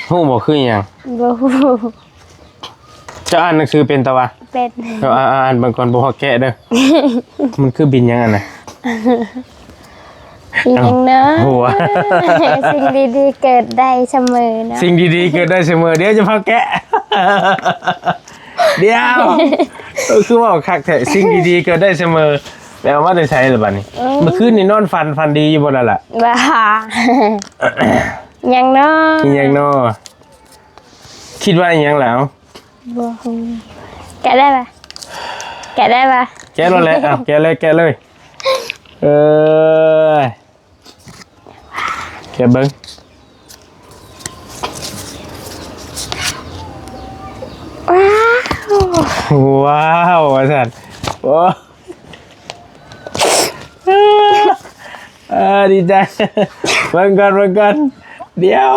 ຮູ້ບໍ່ຄືຫຍັງ? ບໍ່ຮູ້. ເຈົ້າອ່ານໜັງສືເປັນຕະວະ? ເປັນ. ເຈົ້າອ່ານ ອ່ານເບິ່ງກ່ອນ ບໍ່ຮອດແກະເດີ. ມັນຄືບິນຫຍັງອັນນະ? ອີຫຍັງເນາະ? ຫົວ. ສິ່ງດີໆເກີດໄດ້ສະເໝີເນາະ. ສິ່ງດີໆເກີດໄດ້ສະເໝີ. ດຽວຈະພາແກະ. ດຽວ. ເອີ ຄືເວົ້າຄັກແທ້. ສິ່ງດີໆເກີດໄດ້ສະເໝີ. ແລ້ວເອົາມາແຕ່ໃສລະບາດນີ້? ເອີ ເມື່ອຄືນນີ້ນອນຝັນ ຝັນດີຢູ່ບໍ່ລະລະ? ຫຍັງເນາະ? ອີຫຍັງເນາະ? ຄິດວ່າອີຫຍັງແລ້ວ? ບໍ່ຮູ້. ແກະໄດ້ປະ? ແກະໄດ້ປະ? ແກະໂລດແຫຼະ. ເອົາ ແກະເລີຍ ແກະເລີຍ. ເອີ ແກະເບິ່ງ. ວ້າວ ວ້າວ ວ່າຊັ້ນ. ໂອ້ ເອີ ດີໃຈ. ເບິ່ງກ່ອນ ເບິ່ງກ່ອນ. ດຽວ.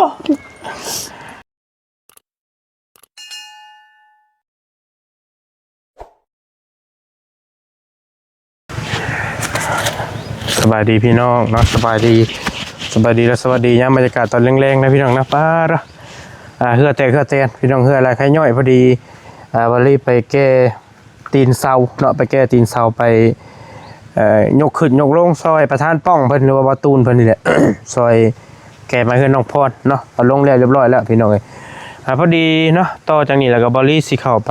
ສະບາຍດີພີ່ນ້ອງເນາະ ສະບາຍດີ ສະບາຍດີ ແລະ ສະຫວັດດີຍາມບັນຍາກາດຕອນແລງໆນະພີ່ນ້ອງນະ. ປ້າດ ອ່າ ເຫື່ອແຕກເຫື່ອແຕນພີ່ນ້ອງ ເຫື່ອໄຫຼໄຂ້ຍ້ອຍ. ພໍດີ ອ່າ ວາລີໄປແກ່ຕີນເສົາເນາະ ໄປແກ່ຕີນເສົາ ໄປ ເອີ ຍົກຂຶ້ນຍົກລົງ ຊ່ອຍປະທານປ້ອງເພິ່ນ ຫຼືວ່າບ່າວຕູນເພິ່ນນີ້ແຫຼະ ຊ່ອຍແກ່ມາເຮືອນນ້ອງພອນເນາະ. ເອົາລົງແລ້ວຮຽບຮ້ອຍແລ້ວພີ່ນ້ອງເອີຍ. ອ່າ ພໍດີເນາະ ຕໍ່ຈາກນີ້ແລ້ວກໍບ່າວລີຊິເຂົ້າໄປ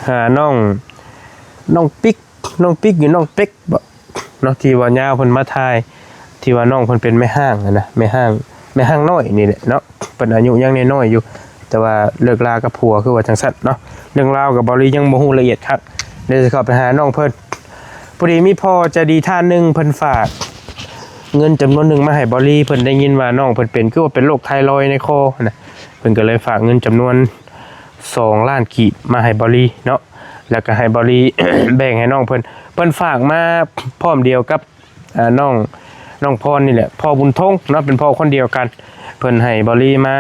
ຫານ້ອງ ນ້ອງປິກ ນ້ອງປິກ ຫຼື ນ້ອງເປັກບໍເນາະ ທີ່ວ່າຍາວເພິ່ນມາຖ່າຍ ທີ່ວ່ານ້ອງເພິ່ນເປັນແມ່ຮ້າງຫັ້ນນະ ແມ່ຮ້າງ ແມ່ຮ້າງນ້ອຍນີ້ແຫຼະເນາະ. ເພິ່ນອາຍຸຍັງນ້ອຍໆຢູ່ ແຕ່ວ່າເລີກລາກັບຜົວ ຄືວ່າຈັ່ງຊັ້ນເນາະ. ເລື່ອງລາວກໍບ່າວລີຍັງບໍ່ຮູ້ລະອຽດຄັກ ດຽວຊິເຂົ້າໄປຫານ້ອງເພິ່ນ. ພໍດີມີພໍ່ໃຈດີທ່ານໜຶ່ງ ເພິ່ນຝາກເງິນຈຳນວນໜຶ່ງມາໃຫ້ບ່າວລີ. ເພິ່ນໄດ້ຍິນວ່ານ້ອງເພິ່ນເປັນ ຄືວ່າເປັນໂລກໄທຣອຍໃນຄໍຫັ້ນນະ ເພິ່ນກໍເລີຍຝາກເງິນຈຳນວນສອງລ້ານກີບມາໃຫ້ບ່າວລີເນາະ ແລ້ວກໍໃຫ້ບ່າວລີແບ່ງໃຫ້ນ້ອງເພິ່ນ. ເພິ່ນຝາກມາພ້ອມດຽວກັບ ອ່າ ນ້ອງ ນ້ອງພອນນີ້ແຫຼະ ພໍ່ບຸນທົງເນາະ ເປັນພໍ່ຄົນດຽວກັນ. ເພິ່ນໃຫ້ບ່າວລີມາ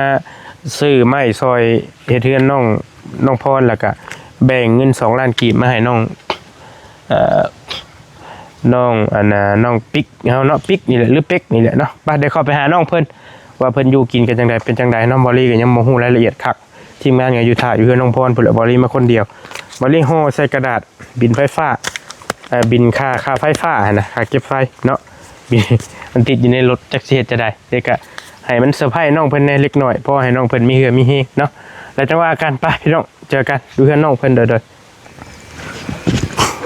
ຊື້ໄມ້ຊ່ອຍເຮັດເຮືອນນ້ອງ ນ້ອງພອນ ແລ້ວກະແບ່ງເງິນສອງລ້ານກີບມາໃຫ້ນ້ອງ ເອີ ນ້ອງ ອັນນ່າ ນ້ອງປິກເຮົາເນາະ ປິກນີ້ແຫຼະ ຫຼື ເປັກນີ້ແຫຼະເນາະ. ໄປ ດຽວເຂົ້າໄປຫານ້ອງເພິ່ນ ວ່າເພິ່ນຢູ່ກິນກັນຈັ່ງໃດ ເປັນຈັ່ງໃດເນາະ. ບ່າວລີກໍຍັງບໍ່ຮູ້ລາຍລະອຽດຄັກ ທີມງານກໍຢູ່ຖ້າຢູ່ເຮືອນນ້ອງພອນພຸ້ນແຫຼະ. ບ່າວລີມາຄົນດຽວ ບ່າວລີຫໍ່ໃສ່ກະດາດບິນໄຟຟ້າ ເອີ ບິນຄ່າ ຄ່າໄຟຟ້າຫັ້ນນະ ຄ່າເກັບໄຟເນາະ ມັນຕິດຢູ່ໃນລົດ ຈັກຊິເຮັດຈັ່ງໃດ. ແລ້ວກະໃຫ້ມັນເຊີໄພນ້ອງເພິ່ນແດ່ເລັກນ້ອຍ ພໍໃຫ້ນ້ອງເພິ່ນມີເຫື່ອມີແຮງເນາະ. ແລ້ວຈັ່ງວ່າກັນ ໄປພີ່ນ້ອງ ເຈີກັນຢູ່ເຮືອນນ້ອງເພິ່ນ. ໂດຍ ໂດຍ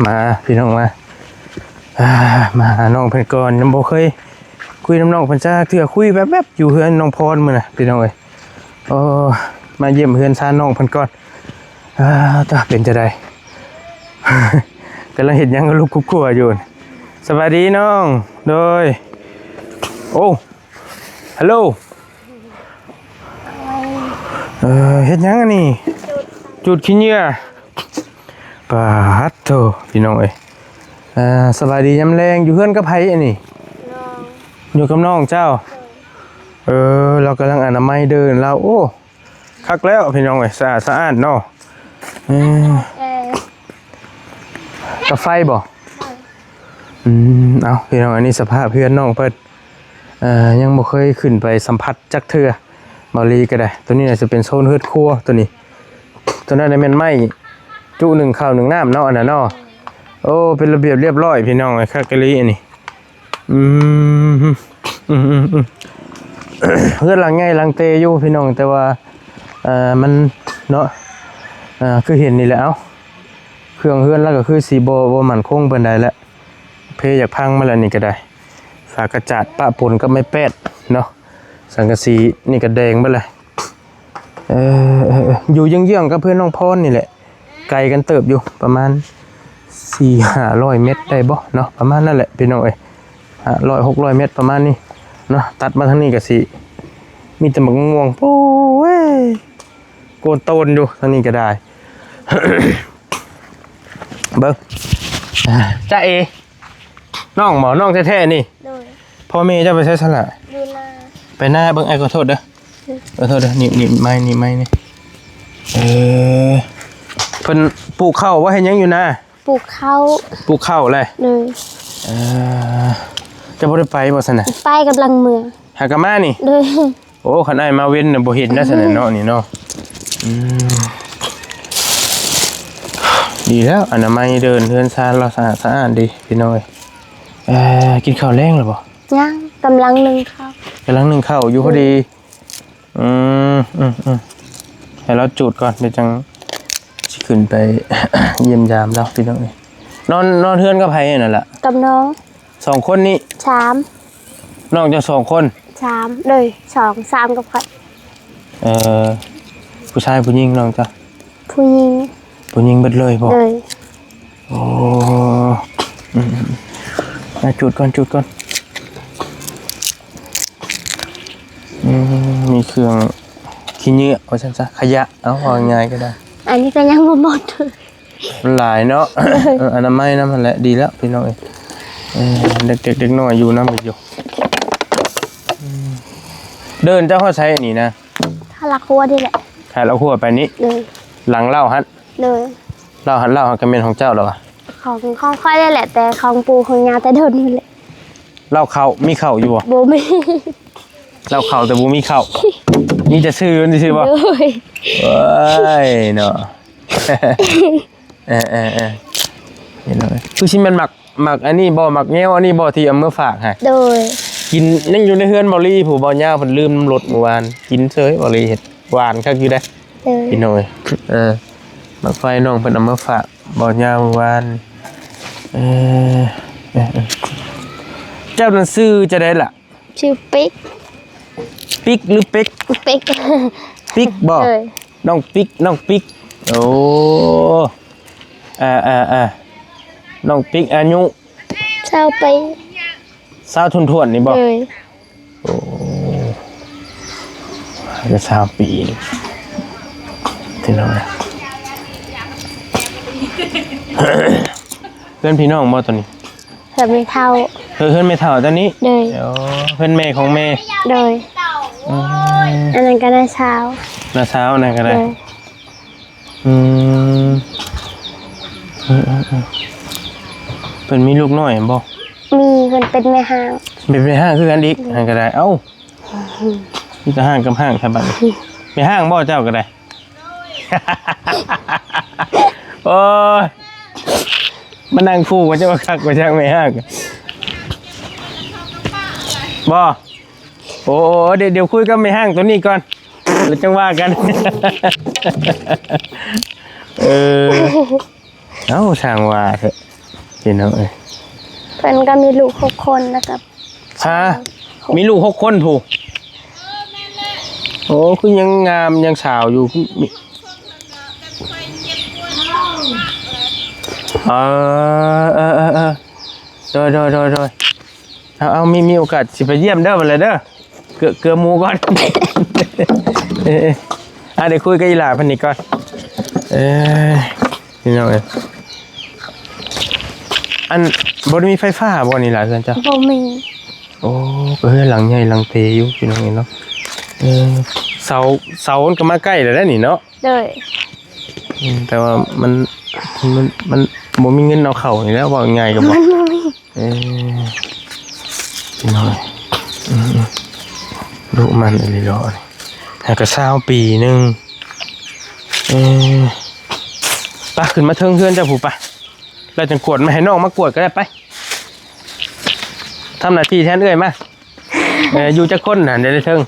ມາພີ່ນ້ອງມາ ອ່າ ມາຫານ້ອງເພິ່ນກ່ອນ. ຍັງບໍ່ເຄີຍຄຸຍນຳນ້ອງເພິ່ນຈັກເທື່ອ ຄຸຍແວບໆຢູ່ເຮືອນນ້ອງພອນມື້ນະພີ່ນ້ອງເອີຍ. ໂອ້ ມາຢ້ຽມເຮືອນຊານນ້ອງເພິ່ນກ່ອນ. ອ່າ ຕາ ເປັນຈັ່ງໃດ ກຳລັງເຮັດຫຍັງ ກະລຸກກຸກກົວຢູ່. ສະບາຍດີນ້ອງ. ໂດຍ ໂອ້ ຮັລໂຫຼ ເອີ ເຮັດຫຍັງອັນນີ້? ຈູດຂີ້ເຫຍື້ອ. ປາດໂທ້ ພີ່ນ້ອງເອີຍ. ເອີ ສະບາຍດີຍາມແລງ ຢູ່ເຮືອນກັບໃຜອັນນີ້? ນ້ອງ ຢູ່ກັບນ້ອງເຈົ້າ. ເອີ ລາວກຳລັງອະນາໄມເດີນລາວ. ໂອ້ ຄັກແລ້ວພີ່ນ້ອງເອີຍ ສະອາດສະອ້ານເນາະ. ເອີ ເອີ ກາໄຟບໍ? ເອີ ອືມ ເອົາ ພີ່ນ້ອງ ອັນນີ້ສະພາບເຮືອນນ້ອງເພິ່ນ ເອີ ຍັງບໍ່ເຄີຍຂຶ້ນໄປສຳຜັດຈັກເທື່ອ ບ່າວລີກໍໄດ້. ໂຕນີ້ໜ້າຈະເປັນໂຊນເຮືອນຄົວ ໂຕນີ້ ໂຕນັ້ນແມ່ນໄມ້ຈຸໜຶ້ງເຂົ້າໜຶ້ງນ້ຳເນາະ ອັນນັ້ນເນາະ. ໂອ້ ເປັນລະບຽບລຽບຮ້ອຍ ພີ່ນ້ອງເອີຍ ຄັກອີ່ຫຼີອັນນີ້. ອືມ ອືມ ເຮືອນຫຼັງໃຫຍ່ຫຼັງເຕຢູ່ພີ່ນ້ອງ ແຕ່ວ່າ ເອີ ມັນເນາະ ເອີ ຄືເຫັນນີ້ແຫຼະ. ເອົາ ເຄື່ອງເຮືອນລາວກໍຄືຊິບໍ່ ບໍ່ໝັ້ນຄົງປານໃດແຫຼະ ເພຢາກພັງມາແລ້ວນີ້ກໍໄດ້. ຝາກະຈາດປະປົນກັບໄມ້ແປ້ນເນາະ ສັງກະສີນີ້ກໍແດງເບິດແລ້ວ. ເອີ ເອີ ເອີ ຢູ່ເຢື້ອງໆກັບເຮືອນນ້ອງພອນນີ້ແຫຼະ ໄກກັນເຕີບຢູ່ ປະມານສີ່ຫ້າຮ້ອຍແມັດໄດ້ບໍ່ເນາະ ປະມານນັ້ນແຫຼະພີ່ນ້ອງເອີຍ ຫ້າຮ້ອຍຫົກຮ້ອຍແມັດປະມານນີ້ເນາະ. ຕັດມາທາງນີ້ກໍຊິມີແຕ່ໝາກມ່ວງ ໂອ້ຍ ໂກນໂຕນຢູ່ ທາງນີ້ກໍໄດ້. ເບິ່ງ ຈ້າເອ ນ້ອງບໍ່ ນ້ອງແທ້ໆນີ້? ໂດຍ. ພໍ່ແມ່ເຈົ້າໄປໃສຊັ້ນລະ? ຢູ່ນາ. ໄປນາ. ເບິ່ງ ອ້າຍຂໍໂທດເດີ ຂໍໂທດເດີ. ໜີບ ໜີບໄມ້ ໜີບໄມ້ນີ້. ເອີ ເພິ່ນປູກເຂົ້າບໍ່ ເຮັດຫຍັງຢູ່ນາ? ປູກເຂົ້າ. ປູກເຂົ້າແຫຼະ. ໂດຍ. ເອີ ເຈົ້າບໍ່ໄດ້ໄປບໍ່ຊັ້ນນະ? ໄປ ກຳລັງເມືອ. ຫາກະມານີ້? ໂດຍ. ໂອ້ ຄັນອ້າຍມາເວັນນະ ບໍ່ເຫັນນະຊັ້ນນະເນາະ ນີ້ເນາະ. ອືມ ດີແລ້ວ ອະນາໄມເດີ່ນ ເຮືອນຊານລາວສະອາດສະອ້ານດີ ພີ່ນ້ອງເອີຍ. ເອີ ກິນເຂົ້າແລງແລ້ວບໍ່? ຍັງ ກຳລັງໜຶ້ງເຂົ້າ ກຳລັງໜຶ້ງເຂົ້າຢູ່ພໍດີ. ອືມ ອືມ ອືມ ໃຫ້ລາວຈູດກ່ອນ ດຽວຈັ່ງຊິຂຶ້ນໄປຢ້ຽມຢາມລາວ ພີ່ນ້ອງເອີຍ. ນອນ ນອນເຮືອນກັບໃຜຫັ້ນນະລະ? ກັບນ້ອງ ສອງຄົນນີ້? ສາມ ນ້ອງເຈົ້າສອງຄົນ? ສາມ ໂດຍ ສອງ ສາມກັບຂ້ອຍ. ເອີ ຜູ້ຊາຍຜູ້ຍິງນ້ອງເຈົ້າ? ຜູ້ຍິງ ຜູ້ຍິງເບິດເລີຍບໍ່? ໂດຍ. ໂອ້ ອືມ ອືມ ຈູດກ່ອນ ຈູດກ່ອນ. ອືມ ມີເຄື່ອງຂີ້ເຫຍື້ອວ່າຊັ້ນຊະ ຂະຫຍະ ເອົາ ເວົ້າງ່າຍກໍໄດ້. ອັນນີ້ກໍຍັງບໍ່ໝົດ ມັນຫຼາຍເນາະ. ເອີ ອະນາໄມນຳຫັ້ນແຫຼະ ດີແລ້ວພີ່ນ້ອງເອີຍ. ເອີ ເດັກໆ ເດັກນ້ອຍຢູ່ນຳຢູ່. ອືມ ເດີ່ນເຈົ້າຮອດໃສນີ້ນະ? ທາງຫຼັກຮົ້ວນີ້ແຫຼະ ທາງຫຼັກຮົ້ວໄປນີ້. ໂດຍ. ຫຼັງເລົ້າຫັ້ນ? ໂດຍ. ເລົ້າຫັ້ນ ເລົ້າຫັ້ນກໍແມ່ນຂອງເຈົ້າແລ້ວວະ? ຂອງ ຂອງຂ້ອຍນີ້ແຫຼະ ແຕ່ຂອງປູ່ຂອງຍ່າແຕ່ດົນພຸ້ນແຫຼະ. ເລົ້າເຂົ້າ ມີເຂົ້າຢູ່ບໍ່? ບໍ່ມີ. ເລົ້າເຂົ້າແຕ່ບໍ່ມີເຂົ້າ ມີແຕ່ຊື່ມັນຊື່ບໍ່? ໂດຍ. ເອີຍເນາະ ເອີໆໆ ເຫັນແລ້ວ ຄືຊິແມ່ນໝາກ ໝາກອັນນີ້ບໍ່? ໝາກແງວອັນນີ້ບໍ່ ທີ່ເອົາມາຝາກໃຫ້? ໂດຍ. ກິນຍັງຢູ່ໃນເຮືອນເບົາລີ້ຜູ້ ເບົາຍາວເພິ່ນລືມນຳລົດມື້ວານ ກິນເສີຍ ເບົາລີ້ເຮັດ ຫວານຄັກຢູ່ເດ້. ໂດຍ. ພີ່ນ້ອງເອີຍ ເອີ ໝາກໄຟນ້ອງເພິ່ນເອົາມາຝາກເບົາຍາວມື້ວານ. ເອີ ເອີ ເອີ ເຈົ້ານັ້ນຊື່ຈັ່ງໃດລະ? ຊື່ປິກ. ປິກ ຫຼື ເປັກ? ປິກ. ປິກບໍ່? ໂດຍ. ນ້ອງປິກ ນ້ອງປິກ. ໂອ້ ເອີໆໆ ນ້ອງປິກອາຍຸ ຊາວປີ. ຊາວຖ້ວນໆນີ້ບໍ່? ໂດຍ. ໂອ້ ກໍຊາວປີ ພີ່ນ້ອງເອີຍ. ເພື່ອນພີ່ນ້ອງບໍ່ຕົວນີ້? ເພື່ອນແມ່ເຖົ້າ. ເພື່ອນແມ່ເຖົ້າຕົວນີ້? ໂດຍ. ໂອ້ ເພື່ອນແມ່ຂອງແມ່? ໂດຍ. ອືມ ອັນນັ້ນກໍນ້າສາວ. ນ້າສາວ ອັນນັ້ນກໍໄດ້. ໂດຍ. ອືມ ເອີໆໆ ເພິ່ນມີລູກນ້ອຍແມ່ນບໍ່? ມີ ເພິ່ນເປັນແມ່ຮ້າງ. ເປັນແມ່ຮ້າງຄືກັນອີກ? ໂດຍ. ຫັ້ນກໍໄດ້. ເອົ້າ ມີແຕ່ຮ້າງກັບຮ້າງແທ້ບັດນີ້. ແມ່ຮ້າງບໍ່ເຈົ້າກໍໄດ້? ໂອ້ຍ ມານັ່ງຄູ່ກັນ ເຈົ້າວ່າຄັກວ່າຈັກແມ່ຮ້າງບໍ່? ໂອ້ ດຽວ ດຽວຄຸຍກັບແມ່ຮ້າງຕົວນີ້ກ່ອນ ແລ້ວຈັ່ງວ່າກັນ. ເອີ ເອົ້າ ຊ່າງວ່າເຖາະ ພີ່ນ້ອງເອີຍ. ເພິ່ນກໍມີລູກຫົກຄົນ ແລ້ວກໍ ຮະ? ມີລູກຫົກຄົນພຸ້ນ? ໂອ້ ຄືຍັງງາມຍັງສາວຢູ່. ເອີ ເອີໆໆ ໂດຍໆໆໆ. ເອົາໆ ມີ ມີໂອກາດຊິໄປຢ້ຽມເດີ ບັດແລ້ວເດີ ເກືອ ເກືອໝູ່ກ່ອນ. ເອີ ອ່າ ດຽວຄຸຍກັບອີ່ຫຼ້າເພິ່ນນີ້ກ່ອນ. ເອີ ພີ່ນ້ອງເອີຍ ອັນ ບໍ່ໄດ້ມີໄຟຟ້າບໍ່ນີ້ຫຼ້າ ເຮືອນເຈົ້າ? ບໍ່ມີ. ໂອ້ ກໍເຮືອນຫຼັງໃຫຍ່ຫຼັງເຕຢູ່ ພີ່ນ້ອງເອີຍເນາະ. ເອີ ເສົາ ເສົາມັນກໍມາໃກ້ແລ້ວເດ້ນີ້ເນາະ. ໂດຍ. ອືມ ແຕ່ວ່າມັນ ມັນ ມັນບໍ່ມີເງິນເອົາເຂົ້ານີ້ແຫຼະ ເວົ້າງ່າຍກໍບໍ່ ມັນບໍ່ມີ. ເອີ ພີ່ນ້ອງ ອືມ ດຸໝັ່ນອີ່ຫຼີເນາະ ຫາກະຊາວປີໜຶ່ງ. ເອີ ໄປ ຂຶ້ນມາເທິງເຮືອນເຈົ້າພຸ້ນ ໄປ ແລ້ວຈັ່ງກວດ ມາໃຫ້ນ້ອງມາກວດກໍໄດ້ ໄປ ທຳໜ້າທີ່ແທນເອື້ອຍ ມາ. ເອີ ຢູ່ຈັກຄົນຫັ້ນ ໃນເທິງ?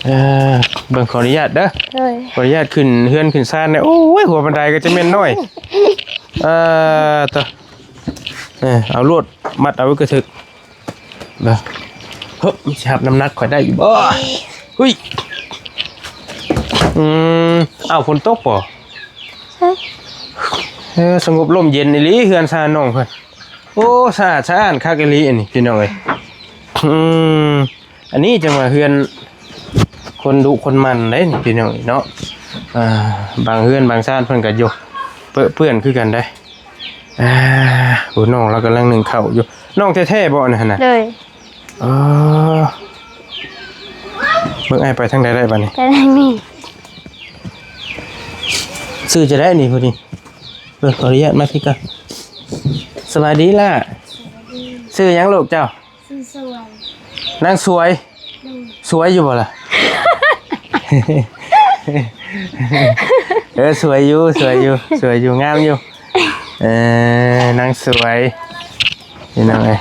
ເອີ ເບິ່ງ ຂໍອະນຸຍາດເດີ. ໂດຍ. ຂໍອະນຸຍາດຂຶ້ນເຮືອນຂຶ້ນຊານແດ່. ໂອ້ຍ ຫົວບັນໄດກໍຈະແມ່ນນ້ອຍ. ເອີ ຕະ ເອີ ເອົາໂລດ ມັດເອົາໄວ້ກະຖືກ. ເບິ່ງ ເຮີ້ຍ ມັນຊິຮັບນ້ຳໜັກຂ້ອຍໄດ້ຢູ່ບໍ່? ຫຸ້ຍ ອືມ ອ້າວ ຝົນຕົກບໍ່? ເອີ ສະຫງົບລົມເຢັນອີ່ຫຼີ ເຮືອນຊານນ້ອງເພິ່ນ. ໂອ້ ສະອາດສະອ້ານຄັກອີ່ຫຼີອັນນີ້ ພີ່ນ້ອງເອີຍ. ອືມ ອັນນີ້ຈັ່ງວ່າເຮືອນຄົນດຸຄົນໝັ່ນເດ້ນີ້ ພີ່ນ້ອງເອີຍເນາະ. ອ່າ ບາງເຮືອນບາງຊານເພິ່ນກໍຢູ່ເປິເປື້ອນຄືກັນເດ້. ອ່າ ໂອ້ ນ້ອງລາວກຳລັງໜຶ້ງເຂົ້າຢູ່. ນ້ອງແທ້ໆບໍ່ອັນນັ້ນນະ? ໂດຍ. ເອີ ເບິ່ງອ້າຍໄປທາງໃດໄດ້ບັດນີ້? ໄປທາງນີ້. ຊື່ຈັ່ງໃດນີ້ຜູ້ນີ້? ເອີ ຂໍອະນຸຍາດມາທີ່ກ່ອນ. ສະບາຍດີຫຼ້າ. ຊື່ຫຍັງລູກເຈົ້າ? ຊື່ສວນ. ນາງສວຍ ສວຍຢູ່ບໍ່ລະ? ເອີ ສວຍຢູ່ ສວຍຢູ່ ສວຍຢູ່ ງາມຢູ່. ເອີ ນາງສວຍ ພີ່ນ້ອງເອີຍ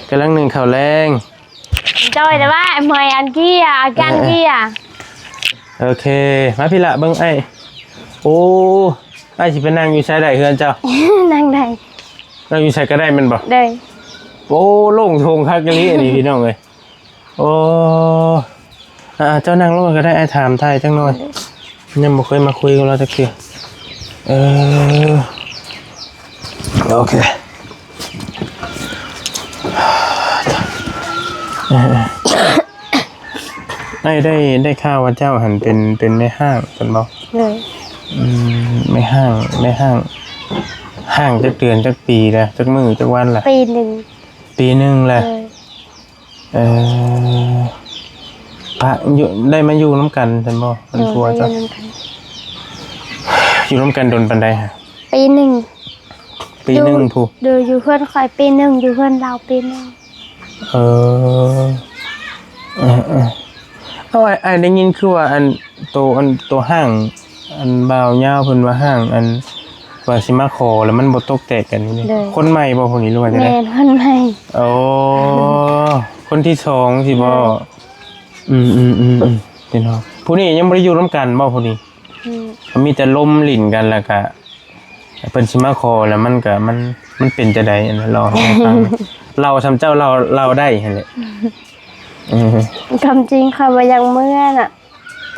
ກຳລັງໜຶ້ງເຂົ້າແລງ. ຈອຍ ແຕ່ວ່າເມື່ອຍອັນເກີຍ ອາການເກີຍ. ໂອເຄ ມາພີ້ລະ ເບິ່ງອ້າຍ. ໂອ້ ອ້າຍຊິໄປນັ່ງຢູ່ໃສໄດ້ເຮືອນເຈົ້າ? ນັ່ງໄດ້ ນັ່ງຢູ່ໃສກໍໄດ້ແມ່ນບໍ່? ໂດຍ. ໂອ້ ໂລ່ງໂລ່ງຄັກອີ່ຫຼີອັນນີ້ ພີ່ນ້ອງເອີຍ. ໂອ້ ອ່າ ເຈົ້ານັ່ງລົງກໍໄດ້ ອ້າຍຖາມຖ່າຍຈັກໜ່ອຍ. ຍັງບໍ່ເຄີຍມາຄຸຍກັບລາວຈັກເທື່ອ. ເອີ ໂອເຄ ເອີ ອ້າຍໄດ້ ໄດ້ຂ່າວວ່າເຈົ້າຫັ້ນເປັນ ເປັນແມ່ຮ້າງແມ່ນບໍ່? ໂດຍ. ອືມ ແມ່ຮ້າງ ແມ່ຮ້າງ ຮ້າງຈັກເດືອນ ຈັກປີລະ ຈັກມື້ ຈັກວັນລະ? ປີໜຶ່ງ. ປີໜຶ່ງລະ. ໂດຍ. ເອີ ປະຢູ່ ໄດ້ມາຢູ່ນຳກັນຊັ້ນບໍ່? ໂດຍ ເປັນຜົວເຈົ້າ ໄດ້ຢູ່ນຳກັນ. ຢູ່ນຳກັນດົນປານໃດຫະ? ປີໜຶ່ງ. ປີໜຶ່ງ ຢູ່ ຜູ້ ໂດຍ ຢູ່ເຮືອນຂ້ອຍປີໜຶ່ງ ຢູ່ເຮືອນລາວປີໜຶ່ງ. ເອີ ເອີໆ ເອົາ ອ້າຍ ອ້າຍໄດ້ຍິນຄືວ່າ ອັນ ໂຕ ອັນ ໂຕຮ້າງ ອັນບ່າວຍາວເພິ່ນວ່າຮ້າງ ອັນວ່າຊິມາຂໍແລ້ວມັນບໍ່ຕົກແຕກກັນນີ້ ໂດຍ ຄົນໃໝ່ບໍ່ຜູ້ນີ້ ຫຼືວ່າຈັ່ງໃດ? ແມ່ນ ຄົນໃໝ່. ໂອ້ ຄົນທີສອງຊິບໍ່? ໂດຍ. ອືມໆໆໆ ພີ່ນ້ອງ ຜູ້ນີ້ຍັງບໍ່ໄດ້ຢູ່ນຳກັນບໍ່ຜູ້ນີ້? ອືມ ມີແຕ່ລົມຫຼິ້ນກັນ ແລ້ວກະເພິ່ນຊິມາຂໍ ແລ້ວມັນກະ ມັນ ມັນເປັນຈັ່ງໃດ ອັນນັ້ນ ເລົ່າໃຫ້ຟັງ. ເລົ່າສ່ຳເຈົ້າເລົ່າ ເລົ່າໄດ້ຫັ້ນແຫຼະ. ອືມ ຄວາມຈິງຂ້ອຍບໍ່ຢາກເມືອນະ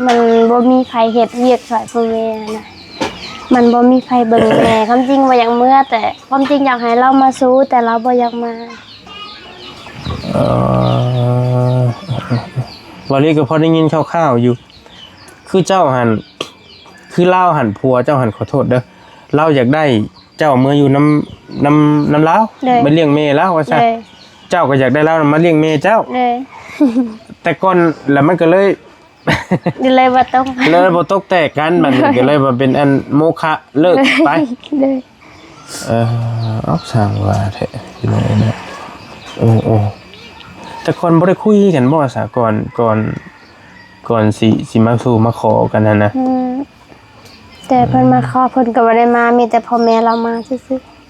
ມັນບໍ່ມີໃຜເຮັດວຽກຊ່ອຍພໍ່ແມ່ນະ ມັນບໍ່ມີໃຜເບິ່ງແມ່. ຄວາມຈິງບໍ່ຢາກເມືອ ແຕ່ຄວາມຈິງຢາກໃຫ້ລາວມາສູ່ ແຕ່ລາວບໍ່ຢາກມາ. ເອີ ເວົ້າລີກໍພໍໄດ້ຍິນຄ່າວໆຢູ່ ຄືເຈົ້າຫັ້ນ ຄືລາວຫັ້ນ ຜົວເຈົ້າຫັ້ນ ຂໍໂທດເດີ ລາວຢາກໄດ້ເຈົ້າເມືອຢູ່ນຳ ນຳ ນຳລາວ ໂດຍ ມາລ້ຽງແມ່ລາວວ່າຊັ້ນ. ໂດຍ. ເຈົ້າກໍຢາກໄດ້ລາວມາລ້ຽງແມ່ເຈົ້າ. ໂດຍ. ແຕ່ກ່ອນ ແລ້ວມັນກໍເລີຍ ກໍເລີຍບໍ່ຕົກ ເລີຍບໍ່ຕົກແຕກກັນ ບັດນີ້ກໍເລີຍວ່າເປັນອັນໂມຄະເລີກໄປ. ໂດຍ. ເອີ ເອົາ ຊ່າງວ່າແທ້ ພີ່ນ້ອງເອີຍເນາະ. ໂອ້ ໂອ້ ແຕ່ກ່ອນບໍ່ໄດ້ຄຸຍກັນບໍ່ຊະ ກ່ອນ ກ່ອນ ກ່ອນຊິ ຊິມາສູ່ມາຂໍກັນຫັ້ນນະ? ອືມ ແຕ່ເພິ່ນມາຂໍ ເພິ່ນກໍບໍ່ໄດ້ມາ ມີແຕ່ພໍ່ແມ່ລາວມາຊື່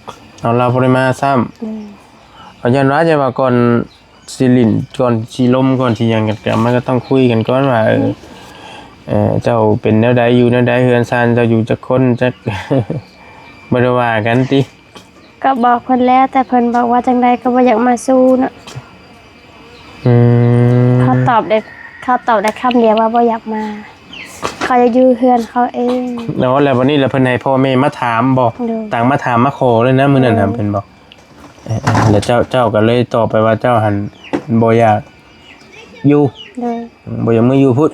ໆ. ເອົາ ລາວບໍ່ໄດ້ມາຊ້ຳ. ອືມ ເອົາ ຢ້ານວ່າ ຢ້ານວ່າກ່ອນ ຊິຫຼິ້ນ ກ່ອນຊິລົມ ກ່ອນຊິຫຍັງກັນ ກໍມັນກໍຕ້ອງຄຸຍກັນກ່ອນວ່າ ເອີ ເອີ ເຈົ້າເປັນແນວໃດ ຢູ່ແນວໃດ ເຮືອນຊານເຈົ້າຢູ່ຈັກຄົນ ຈັກ ບໍ່ໄດ້ວ່າກັນຕິ? ກໍບອກເພິ່ນແລ້ວ ແຕ່ເພິ່ນບອກວ່າຈັ່ງໃດກໍບໍ່ຢາກມາສູ່ເນາະ. ອືມ ເຂົາຕອບໄດ້ ເຂົາຕອບໄດ້ຄຳດຽວວ່າບໍ່ຢາກມາ ເຂົາຢາກຢູ່ເຮືອນເຂົາເອງ. ເນາະ ແລ້ວບັດນີ້ລະເພິ່ນໃຫ້ພໍ່ແມ່ມາຖາມບໍ່? ໂດຍ. ຕ່າງມາຖາມມາຂໍເລີຍນະ ມື້ນັ້ນນະ ໂດຍ ເພິ່ນບອກ. ເອີ ແລ້ວເຈົ້າ ເຈົ້າກໍເລີຍຕອບໄປວ່າເຈົ້າຫັ້ນບໍ່ຢາກຢູ່. ໂດຍ. ບໍ່ຢາກມາຢູ່ພຸ້ນ.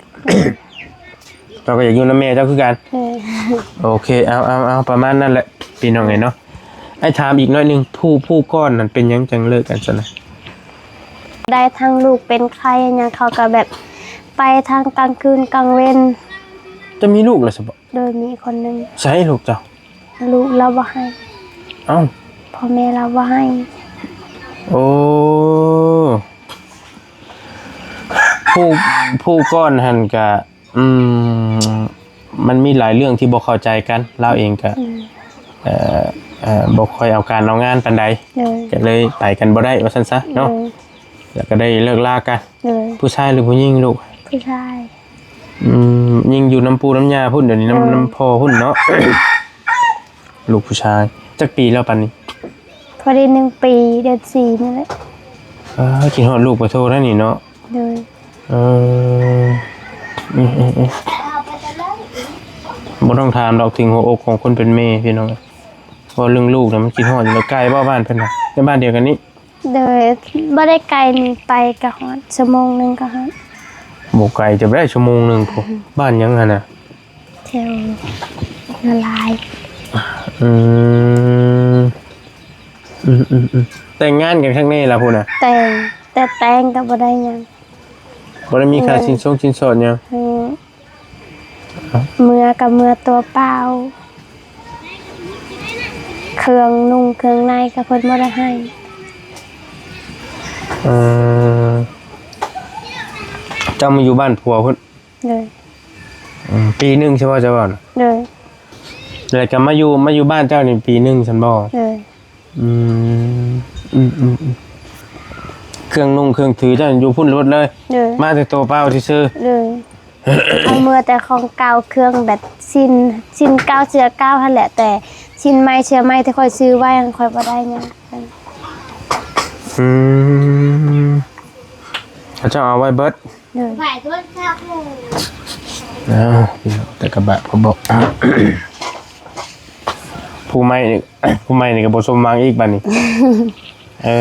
ເຈົ້າກໍຢາກຢູ່ນຳແມ່ເຈົ້າຄືກັນ. ໂດຍ. ໂອເຄ ເອົາ ເອົາ ເອົາ ປະມານນັ້ນແຫຼະ ພີ່ນ້ອງເອີຍເນາະ. ອ້າຍຖາມອີກໜ້ອຍໜຶ່ງ ຜູ້ ຜູ້ກ່ອນນັ້ນເປັນຫຍັງຈັ່ງເລີກກັນຊັ້ນນະ? ໄດ້ທັງລູກເປັນໄຂ້ຫຍັງ ເຂົາກໍແບບໄປທັງກາງຄືນກາງເວັນ. ເຈົ້າມີລູກແລ້ວຊະບໍ່? ໂດຍ ມີຄົນໜຶ່ງ. ໃສລູກເຈົ້າ? ລູກລາວບໍ່ໃຫ້. ເອົ້າ ພໍ່ແມ່ລາວບໍ່ໃຫ້. ໂອ້ ຜູ້ ຜູ້ກ່ອນຫັ້ນກະ ອືມ ມັນມີຫຼາຍເລື່ອງທີ່ບໍ່ເຂົ້າໃຈກັນ ລາວເອງກະ ອືມ ເອີ ເອີ ບໍ່ຄ່ອຍເອົາການເອົາງານປານໃດ. ໂດຍ. ກະເລີຍໄປກັນບໍ່ໄດ້ວ່າຊັ້ນຊະເນາະ. ໂດຍ. ແລ້ວກໍໄດ້ເລີກລາກັນ. ໂດຍ. ຜູ້ຊາຍຫຼືຜູ້ຍິງລູກ? ຜູ້ຊາຍ. ອືມ ຍິງຢູ່ນຳປູ່ນຳຍ່າພຸ້ນ ດຽວນີ້ນຳ ໂດຍ ນຳພໍ່ພຸ້ນເນາະ. ລູກຜູ້ຊາຍ ຈັກປີແລ້ວປານນີ້? ພໍດີໜຶ່ງປີ ເດືອນສີ່ນີ້ແຫຼະ. ເອີ ຄິດຮອດລູກປະໂທນັ້ນນີ້ເນາະ. ໂດຍ. ເອີ ອືມ ອືມ ອືມ ບໍ່ຕ້ອງຖາມດອກ ເຖິງຫົວອົກຂອງຄົນເປັນແມ່ ພີ່ນ້ອງ. ເວົ້າເລື່ອງລູກນະ ມັນຄິດຮອດຢູ່ແລ້ວ. ໄກບໍ່ບ້ານເພິ່ນນະ? ໃນບ້ານດຽວກັນນີ້. ໂດຍ. ບໍ່ໄດ້ໄກນີ້ ໄປກໍຮອດ ຊົ່ວໂມງໜຶ່ງກໍຮອດ. ບໍ່ໄກຈະໄດ້ ຊົ່ວໂມງໜຶ່ງພຸ້ນ. ບ້ານຫຍັງຫັ້ນນະ? ແຖວນາລາຍ. ອືມ ອືມ ອືມ ອືມ. ແຕ່ງງານກັນຄັ້ງນີ້ລະພຸ້ນນະ? ແຕ່ງ ແຕ່ແຕ່ງກໍບໍ່ໄດ້ຫຍັງ. ບໍ່ໄດ້ມີຄ່າ ເອີ ສິນຊົງສິນສອດຫຍັງ? ອືມ. ເມືອກໍເມືອຕົວເປົ່າ ເຄື່ອງນຸ່ງເຄື່ອງໃນກໍເພິ່ນບໍ່ໄດ້ໃຫ້. ເອີ ເຈົ້າມາຢູ່ບ້ານຜົວພຸ້ນ? ໂດຍ. ອືມ ປີໜຶ່ງໃຊ່ບໍ່ ເຈົ້າເວົ້ານະ? ໂດຍ. ແລ້ວກໍມາຢູ່ ມາຢູ່ບ້ານເຈົ້ານີ້ປີໜຶ່ງຊັ້ນບໍ່? ໂດຍ. ອືມ ອືມໆໆ ເຄື່ອງນຸ່ງເຄື່ອງຖືເຈົ້າຢູ່ພຸ້ນເບິດເລີຍ? ໂດຍ. ມາແຕ່ໂຕເປົ່າຊື່ໆ? ໂດຍ. ເອົາເມືອແຕ່ຂອງເກົ່າ ເຄື່ອງແບບ ສິ້ນ ສິ້ນເກົ່າເສື້ອເກົ່າຫັ້ນແຫຼະ ແຕ່ສິ້ນໃໝ່ເສື້ອໃໝ່ທີ່ຂ້ອຍຊື້ໄວ້ຫັ້ນ ຂ້ອຍບໍ່ໄດ້ຫຍັງ. ອືມ ເຂົາເຈົ້າເອົາໄວ້ເບິດ? ໂດຍ. ອ້າວ ພີ່ນ້ອງ ແຕ່ກະບາບກະບອກ ຜູ້ໃໝ່ນີ້ ຜູ້ໃໝ່ນີ້ກໍບໍ່ສົມຫວັງອີກບາດນີ້. ເອີ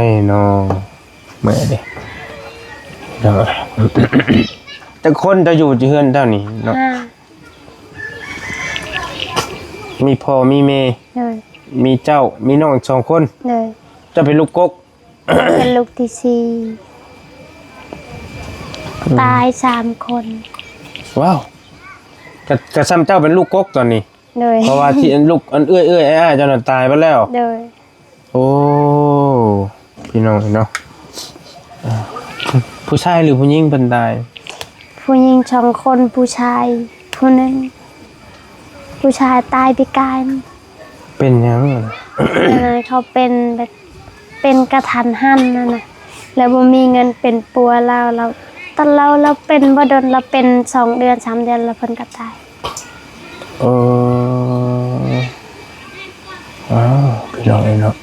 ຍ ເນາະ ເມື່ອຍເດ້. ໂດຍ. ຈັກຄົນເຈົ້າຢູ່ເຮືອນເຈົ້ານີ້ເນາະ? ຫ້າ. ມີພໍ່ມີແມ່? ໂດຍ. ມີເຈົ້າ ມີນ້ອງສອງຄົນ? ໂດຍ. ເຈົ້າເປັນລູກກົກ? ເປັນລູກທີສີ່. ອືມ ຕາຍສາມຄົນ. ວ້າວ ກະ ກະສ່ຳເຈົ້າເປັນລູກກົກຕອນນີ້. ໂດຍ. ເພາະວ່າທີ່ອັນລູກ ອັນເອື້ອຍໆ ອ້າຍໆ ເຈົ້ານັ້ນຕາຍເບິດແລ້ວ. ໂດຍ. ໂອ້ ພີ່ນ້ອງເອີຍເນາະ ເອີ ຜູ້ຊາຍຫຼືຜູ້ຍິງເພິ່ນຕາຍ? ຜູ້ຍິງສອງຄົນ ຜູ້ຊາຍຜູ້ໜຶ່ງ. ຜູ້ຊາຍຕາຍປີກາຍ. ເປັນຫຍັງ? ອັນນັ້ນເຂົາເປັນແບບ ເປັນກະທັນຫັນຫັ້ນນະ ແລ້ວບໍ່ມີເງິນເປັນປົວລາວ ລາວ ຕອນລາວ ລາວເປັນບໍ່ດົນ ລາວເປັນສອງເດືອນສາມເດືອນ ແລ້ວເພິ່ນກໍຕາຍ. ເອີ ອ້າວ ພີ່ນ້ອງເອີຍເນາະ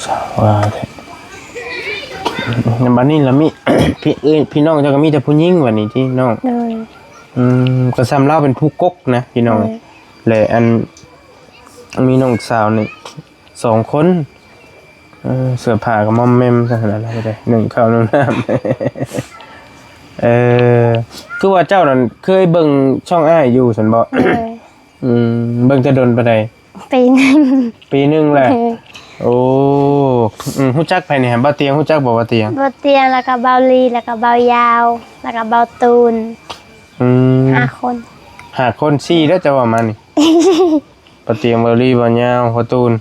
ສາວວ່າແທ້. ບັດນີ້ລະມີ ພີ່ ເອີຍ ພີ່ນ້ອງເຈົ້າກໍມີແຕ່ຜູ້ຍິງບັດນີ້ຕິນ້ອງ? ໂດຍ. ອືມ ກໍສ່ຳລາວເປັນຜູ້ກົກນະ ພີ່ນ້ອງ. ໂດຍ. ແລະ ອັນ ມີນ້ອງສາວນີ້ ສອງຄົນ ເອີ ເສື້ອຜ້າກໍມອມແມມຊັ້ນນະ ໜຶ້ງເຂົ້າໜຶ້ງນ້ຳ. ເອີ ຄືວ່າເຈົ້ານັ້ນເຄີຍເບິ່ງຊ່ອງອ້າຍຢູ່ຊັ້ນບໍ? ໂດຍ. ອືມ ເບິ່ງແຕ່ດົນປານໃດ? ປີໜຶ່ງ. ປີໜຶ່ງແຫຼະ. ໂດຍ. ໂອ້ ອືມ ຮູ້ຈັກໃຜແດ່? ບ່າວຕຽງ ຮູ້ຈັກບໍ່ບ່າວຕຽງ? ບ່າວຕຽງ ແລ້ວກໍບ່າວລີ ແລ້ວກໍບ່າວຍາວ ແລ້ວກໍບ່າວຕູນ. ອືມ ຫ້າຄົນ. ຫ້າຄົນ ສີ່ແລ້ວ ເຈົ້າເວົ້າມານີ້. ປາຕຽງ ເບົາລີ ເບົາຍາວ ພໍ່ຕູນ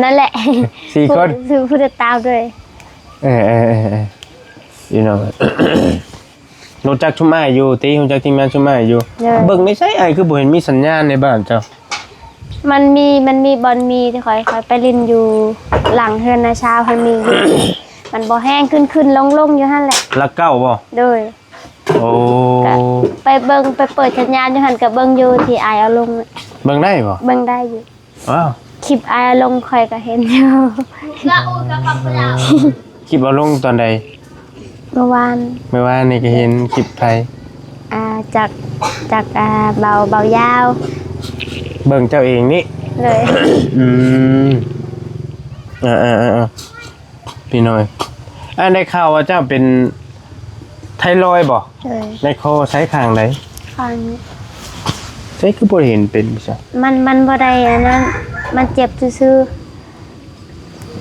ນັ້ນແຫຼະ ສີ່ຄົນ ຜູ້ ຜູ້ຕິດຕາມດ້ວຍ. ເອີໆໆ ພີ່ນ້ອງ ຮູ້ຈັກຊຸມອ້າຍຢູ່ຕິ ຮູ້ຈັກທີມງານຊຸມອ້າຍຢູ່. ໂດຍ. ເບິ່ງໃນໃສ ອ້າຍຄືບໍ່ເຫັນມີສັນຍານໃນບ້ານເຈົ້າ? ມັນມີ ມັນມີບ່ອນມີທີ່ຂ້ອຍ ຂ້ອຍໄປຫຼິ້ນຢູ່ຫຼັງເຮືອນນ້າຊາວ ມັນມີຢູ່ ມັນບໍ່ແຮງ ຂຶ້ນໆລົງໆຢູ່ຫັ້ນແຫຼະ. ຫຼັກເກົ້າບໍ່? ໂດຍ. ໂອ້ ກະໄປເບິ່ງ ໄປເປີດສັນຍານຢູ່ຫັ້ນ ກະເບິ່ງຢູ່ທີ່ອ້າຍເອົາລົງ. ເບິ່ງໄດ້ບໍ່? ເບິ່ງໄດ້ຢູ່. ວ້າວ ຄລິບອ້າຍເອົາລົງຂ້ອຍກະເຫັນຢູ່. ຄລິບເອົາລົງຕອນໃດ? ເມື່ອວານ. ເມື່ອວານນີ້ກະເຫັນຄລິບໃຜ? ອ່າ ຈາກ ຈາກ ອ່າ ເບົາ ເບົາຍາວ. ເບິ່ງເຈົ້າເອງນີ້? ໂດຍ. ອືມ ເອີໆ ພີ່ນ້ອງ ອັນໄດ້ຂ່າວວ່າເຈົ້າເປັນໄທຣອຍບໍ່? ໂດຍ. ໃນຄໍໃສ ຂ້າງໃດ? ຂ້າງນີ້. ໃສຄືບໍ່ເຫັນເປັນຊະ? ມັນ ມັນບໍ່ໄດ້ອັນນັ້ນ ມັນເຈັບຊື່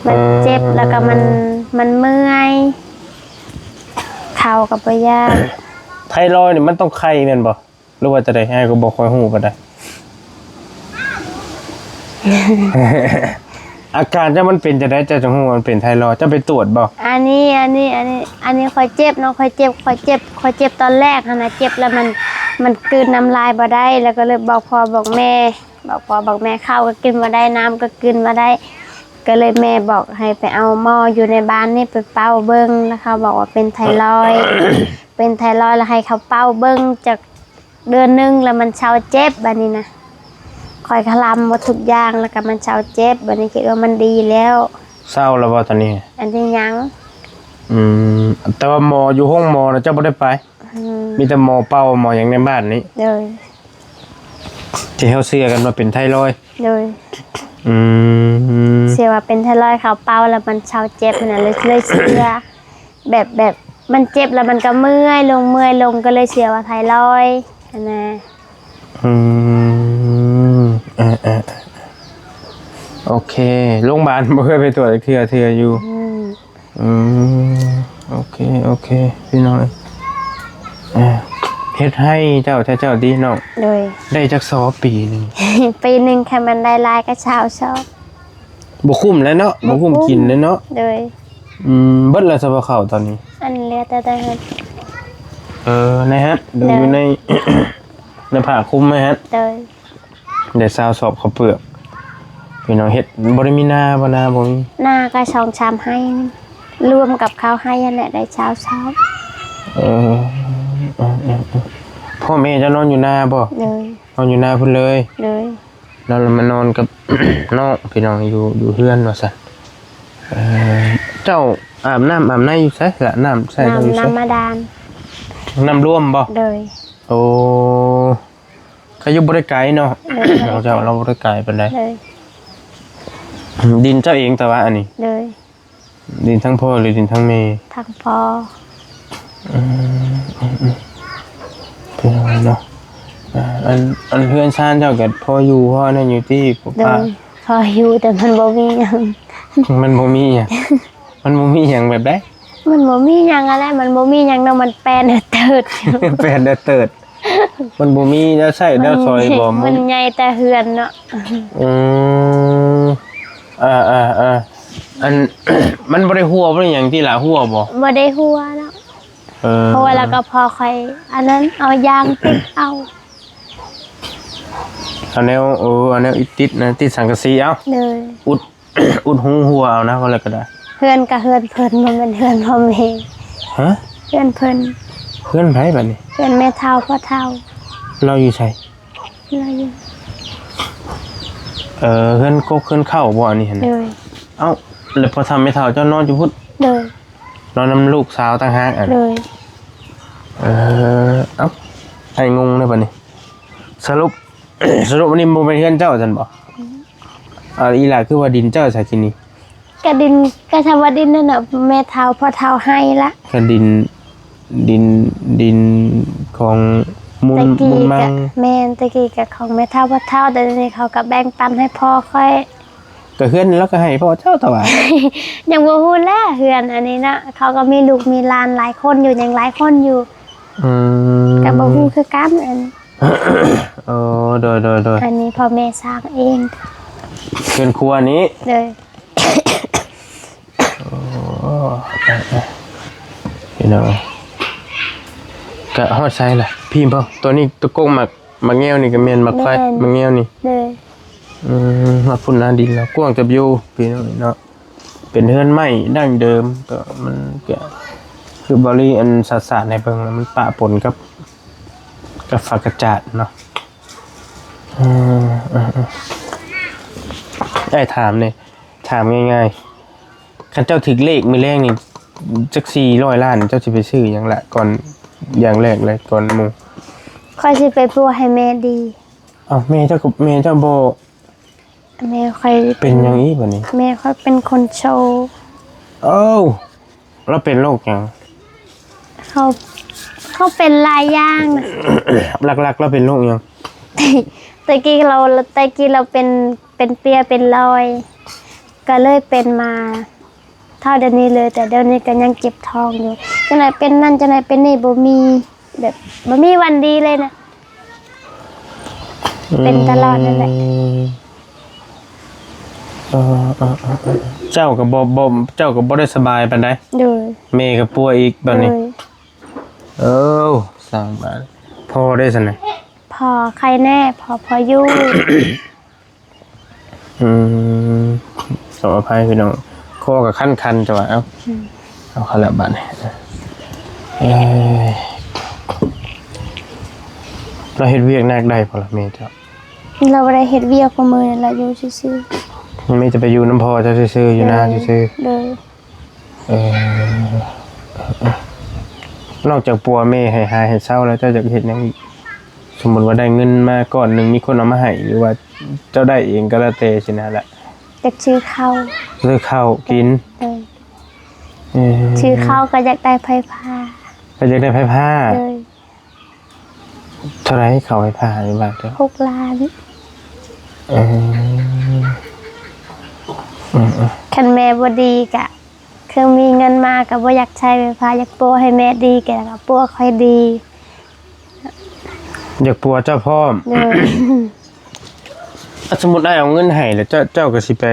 ໆ ມັນເຈັບ ເອີ ແລ້ວກໍມັນ ມັນເມື່ອຍ ເຂົ້າກໍບໍ່ຢາກ. ໄທຣອຍນີ້ມັນຕ້ອງໄຄແມ່ນບໍ່? ຫຼືວ່າຈັ່ງໃດ? ອ້າຍກໍບໍ່ຄ່ອຍຮູ້ປານໃດ. ອາການເຈົ້າມັນເປັນຈັ່ງໃດ ເຈົ້າຈຶ່ງຮູ້ວ່າມັນເປັນໄທຣອຍ? ເຈົ້າໄປຕວດບໍ່? ອັນນີ້ ອັນນີ້ ອັນນີ້ ອັນນີ້ຂ້ອຍເຈັບເນາະ ຂ້ອຍເຈັບ ຂ້ອຍເຈັບ ຂ້ອຍເຈັບຕອນແລກຫັ້ນນະ ເຈັບແລ້ວມັນ ມັນກືນນ້ຳລາຍບໍ່ໄດ້ ແລ້ວກໍເລີຍບອກພໍ່ບອກແມ່ ບອກພໍ່ບອກແມ່ ເຂົ້າກໍກິນບໍ່ໄດ້ ນ້ຳກໍກິນບໍ່ໄດ້ ກໍເລີຍແມ່ບອກໃຫ້ໄປເອົາໝໍຢູ່ໃນບ້ານນີ້ໄປເປົ່າເບິ່ງ ແລ້ວເຂົາບອກວ່າເປັນໄທຣອຍ ເປັນໄທຣອຍ ແລ້ວໃຫ້ເຂົາເປົ່າເບິ່ງຈັກ ເດືອນໜຶ່ງແລ້ວມັນເຊົາເຈັບ ບາດນີ້ນະ ຂ້ອຍກະລຳໝົດທຸກຢ່າງ ແລ້ວກະມັນເຊົາເຈັບ ບາດນີ້ຄິດວ່າມັນດີແລ້ວ. ເຊົາແລ້ວບໍ່ຕອນນີ້? ອັນນີ້ຍັງ. ອືມ ແຕ່ວ່າໝໍຢູ່ໂຮງໝໍນະ ເຈົ້າບໍ່ໄດ້ໄປ? ອືມ ມີແຕ່ໝໍເປົ່າໝໍຫຍັງໃນບ້ານນີ້? ໂດຍ. ທີ່ເຮົາເຊື່ອກັນວ່າເປັນໄທຣອຍ? ໂດຍ. ອືມ ເຊື່ອວ່າເປັນໄທຣອຍ ເຂົາເປົ່າແລ້ວມັນເຊົາເຈັບຫັ້ນນະ ເລີຍ ເລີຍເຊື່ອ. ແບບ ແບບມັນເຈັບແລ້ວມັນກໍເມື່ອຍລົງ ເມື່ອຍລົງ ກໍເລີຍເຊື່ອວ່າໄທຣອຍຫັ້ນນະ. ອືມ ເອີໆ ໂອເຄ ໂຮງບານບໍ່ເຄີຍໄປກວດຈັກເທື່ອ ເທື່ອຢູ່. ອືມ ອືມ ໂອເຄ ໂອເຄ ພີ່ນ້ອງ ເອີ ເຮັດໃຫ້ເຈົ້າ ເຈົ້າ ເຈົ້າຕິນ້ອງ? ໂດຍ. ໄດ້ຈັກຊອບປີໜຶ່ງ? ປີໜຶ່ງ ຄັນມັນໄດ້ຫຼາຍກໍຊາວຊອບ. ບໍ່ຄຸ້ມແລ້ວເນາະ ບໍ່ ບໍ່ຄຸ້ມ ບໍ່ກຸ້ມກິນແລ້ວເນາະ. ໂດຍ. ອືມ ເບິດແລ້ວຊະບໍ່ເຂົ້າຕອນນີ້? ອັນເຫຼືອແຕ່ ແຕ່ຫັ້ນ ເອີ ໃນຫັ້ນ ໂດຍ ຢູ່ໃນ ໃນຜ້າຄຸມໃນຫັ້ນ ໂດຍ ໄດ້ຊາວສອບເຂົ້າເປືອກ ພີ່ນ້ອງເຮັດ ບໍ່ໄດ້ມີນາບໍ່? ນາບໍ່ມີ ນາກໍສອງສາມໄຮ່ ລວມກັບເຂົ້າໄຮ່ຫັ້ນແຫຼະ ໄດ້ຊາວສອບ. ເອີ ເອີ ເອີ ເອີ ພໍ່ແມ່ເຈົ້ານອນຢູ່ນາບໍ່? ໂດຍ ນອນຢູ່ນາພຸ້ນເລີຍ? ໂດຍ ແລ້ວມານອນກັບ ນ້ອງ ພີ່ນ້ອງ ຢູ່ ຢູ່ເຮືອນວ່າຊັ້ນ. ເອີ ເຈົ້າອາບນ້ຳອາບໃນຢູ່ໃສລະ? ນ້ຳໃຊ້ ນ້ຳ ເຈົ້າຢູ່ໃສ? ນ້ຳບາດານ ນ້ຳລວມບໍ່? ໂດຍ ໂອ້ ກໍຢູ່ບໍ່ໄດ້ໄກເນາະ. ໂດຍ ເຈົ້າ ເຮົາບໍ່ໄດ້ໄກປານໃດ. ໂດຍ ດິນເຈົ້າເອງແຕ່ວ່າອັນນີ້? ໂດຍ ດິນທັງພໍ່ ຫຼືດິນທັງແມ່? ທັງພໍ່. ອືມ ອືມ ອືມ ເປັນຫຍັງເນາະ? ອ່າ ອັນ ອັນເຮືອນຊານເຈົ້າກໍພໍຢູ່ພໍນັ້ນຢູ່ຕິ? ໂດຍ ພໍຢູ່ ແຕ່ມັນບໍ່ມີຫຍັງ. ມັນບໍ່ມີຫຍັງ? ມັນບໍ່ມີຫຍັງແບບໃດ? ມັນບໍ່ມີຫຍັງຫັ້ນແຫຼະ ມັນບໍ່ມີຫຍັງເນາະ ມັນແປນເຕີດ ແປນເຕີດ. ມັນບໍ່ມີແນວໃຊ້ແນວສອຍບໍ່? ມັນໃຫຍ່ແຕ່ເຮືອນເນາະ. ອືມ ເອີ ເອີ ເອີ ອັນ ມັນບໍ່ໄດ້ຮົ່ວບໍ່ໄດ້ຫຍັງຕິລະ? ຮົ່ວບໍ່? ບໍ່ໄດ້ຮົ່ວເນາະ. ເອີ ຮົ່ວແລ້ວກໍພໍຄ່ອຍອັນນັ້ນ ເອົາຢາງຕິດເອົາ ເອົາແນວ ເອີ ເອົາແນວອີດຕິດນະ ຕິດສັງກະສີເອົາ. ໂດຍ ອຸດ ອຸດຮູຮົ່ວເອົານະ ວ່າແລ້ວກໍໄດ້. ເຮືອນກໍເຮືອນເພິ່ນ ບໍ່ແມ່ນເຮືອນພໍ່ແມ່. ຮະ? ເຮືອນເພິ່ນ. ເຮືອນໃຜບັດນີ້? ເຮືອນແມ່ເຖົ້າພໍ່ເຖົ້າ. ລາວຢູ່ໃສ? ລາວຢູ່ ເອີ ເຮືອນກົກເຮືອນເຄົ້າບໍ່ອັນນີ້ຫັ້ນນະ? ໂດຍ ເອົ້າ ແລ້ວພໍ່ເຖົ້າແມ່ເຖົ້າເຈົ້ານອນຢູ່ພຸ້ນ? ໂດຍ ນອນນຳລູກສາວຕ່າງຫາກອັນ? ໂດຍ ເອີ ເອົ້າ ອ້າຍງົງເດີບັດນີ້. ສະຫຼຸບ ສະຫຼຸບອັນນີ້ບໍ່ແມ່ນເຮືອນເຈົ້າຊັ້ນບໍ່? ອືມ ເອົາ ອີ່ຫຼ້າ ຄືວ່າດິນເຈົ້າຊະ ທີ່ນີ້? ກະດິນ ກະຊຳວ່າດິນນັ້ນນະ ແມ່ເຖົ້າພໍ່ເຖົ້າໃຫ້ລະ. ກະດິນ ດິນ ດິນຂອງມູນ ແມ່ນ ແຕ່ກີ້ ມູນມັງ ກະແມ່ນ ແຕ່ກີ້ກະຂອງແມ່ເຖົ້າພໍ່ເຖົ້າ ແຕ່ດຽວນີ້ເຂົາກະແບ່ງປັນໃຫ້ພໍ່ຂ້ອຍ. ກະເຮືອນລາວກະໃຫ້ພໍ່ເຈົ້າຕະຫວາ? ຍັງບໍ່ຮູ້ແຫຼະ ເຮືອນອັນນີ້ນະ ເຂົາກະມີລູກມີຫຼານຫຼາຍຄົນຢູ່ ຍັງຫຼາຍຄົນຢູ່. ອືມ ກະບໍ່ຮູ້ຄືກັນອັນ ໂອ້ ໂດຍ ໂດຍ ໂດຍ ອັນນີ້ພໍ່ແມ່ສ້າງເອງ ເຮືອນຄົວນີ້. ໂດຍ ໂອ້ ເອີ ເອີ ພີ່ນ້ອງ ກະຮອດໃສລະ? ພີ້ບໍ່ ໂຕນີ້ ໂຕກົກໝາກ ໝາກແງວນີ້ກະແມ່ນ ໝາກໄຟ ແມ່ນ ໝາກແງວນີ້. ໂດຍ ອືມ ຮອດພຸ້ນນະ ດິນລາວກວ້າງເຕີບຢູ່ ພີ່ນ້ອງເນາະ. ເປັນເຮືອນໄມ້ດັ້ງເດີມ ກໍມັນກະຄືບາລີອັນສາດໆໃຫ້ເບິ່ງ ແລ້ວມັນປະປົນກັບ ກັບຝາກະຈາດເນາະ. ເອີ ເອີ ເອີ ອ້າຍຖາມແດ່ ຖາມງ່າຍໆ ຄັນເຈົ້າຖືກເລກມື້ແລງນີ້ ຈັກສີ່ຮ້ອຍລ້ານ ເຈົ້າຊິໄປຊື້ຫຍັງລະ ກ່ອນ ຢ່າງແລກເລີຍ ກ່ອນໝູ່? ຂ້ອຍຊິໄປປົວໃຫ້ແມ່ດີ. ເອົ້າ ແມ່ເຈົ້າກໍ ແມ່ເຈົ້າບໍ່ ແມ່ຂ້ອຍ ເປັນຫຍັງອີກບັດນີ້? ແມ່ຂ້ອຍເປັນຄົນໂຊ. ເອົ້າ ລາວເປັນໂລກຫຍັງ? ເຂົາ ເຂົາເປັນຫຼາຍຢ່າງນະ. ຫຼັກໆລາວເປັນໂລກຫຍັງ? ແຕ່ກີ້ລາວ ແຕ່ກີ້ລາວເປັນ ເປັນເປັນເປັນລອຍ ກະເລີຍເປັນມາ ເທົ່າດຽວນີ້ເລີຍ ແຕ່ດຽວນີ້ກໍຍັງເຈັບທ້ອງຢູ່ ຈັ່ງໃດເປັນນັ້ນ ຈັ່ງໃດເປັນນີ້ ບໍ່ມີ ແບບ ບໍ່ມີວັນດີເລີຍນະ. ອືມ ເປັນຕະຫຼອດນັ້ນແຫຼະ. ເອີ ເອີ ເອີ ເອີ ເຈົ້າກໍບໍ່ ບໍ່ ເຈົ້າກໍບໍ່ໄດ້ສະບາຍປານໃດ. ໂດຍ ແມ່ກໍປ່ວຍອີກບາດນີ້. ໂດຍ ເອີ ສ້າງບາດ ພໍ່ເດ້ຊັ້ນນະ? ພໍ່ໄຄແນ່ ພໍ່ ພໍ່ຢູ່. ອືມ ຂໍອະໄພພີ່ນ້ອງ ຄໍກໍຄັນໆ ແຕ່ວ່າ ເອົ້າ ອືມ ເອົາເຂົ້າແລ້ວບາດນີ້. ເອີ ລາວເຮັດວຽກໜັກໄດ້ບໍ່ລະແມ່ເຈົ້າ? ລາວບໍ່ໄດ້ເຮັດວຽກ ທຸກມື້ນີ້ລາວຢູ່ຊື່ໆ. ມີແຕ່ໄປຢູ່ນຳພໍ່ເຈົ້າຊື່ໆ ຢູ່ນາຊື່ໆ. ໂດຍ ໂດຍ. ເອີ ນອກຈາກປົວແມ່ໃຫ້ຫາຍໃຫ້ເຊົາແລ້ວ ເຈົ້າຢາກເຮັດຫຍັງອີກ? ສົມມຸດວ່າໄດ້ເງິນມາກ້ອນໜຶ່ງ ມີຄົນເອົາມາໃຫ້ ຫຼືວ່າເຈົ້າໄດ້ເອງກໍແລ້ວແຕ່ຊີ້ນະລະ. ຢາກຊື້ເຂົ້າ ຊື້ເຂົ້າກິນ. ໂດຍ ເອີ ຊື້ເຂົ້າກໍຢາກໄດ້ໄຟຟ້າ. ກໍຢາກໄດ້ໄຟຟ້າ. ໂດຍ. ເທົ່າໃດເຂົ້າໄຟຟ້າຢູ່ບ້ານເຈົ້າ? ຫົກລ້ານ. ເອີ ເອີ ເອີ ຄັນແມ່ບໍ່ດີກະ ຄືມີເງິນມາກໍບໍ່ຢາກໃຊ້ໄຟຟ້າ ຢາກປົວໃຫ້ແມ່ດີ ກໍຢາກປົວຂ້ອຍດີ. ຢາກປົວເຈົ້າພ້ອມ. ໂດຍ. ອາ ສົມມຸດອ້າຍເອົາເງິນໃຫ້ແລ້ວ ເຈົ້າ ເຈົ້າກໍຊິໄປ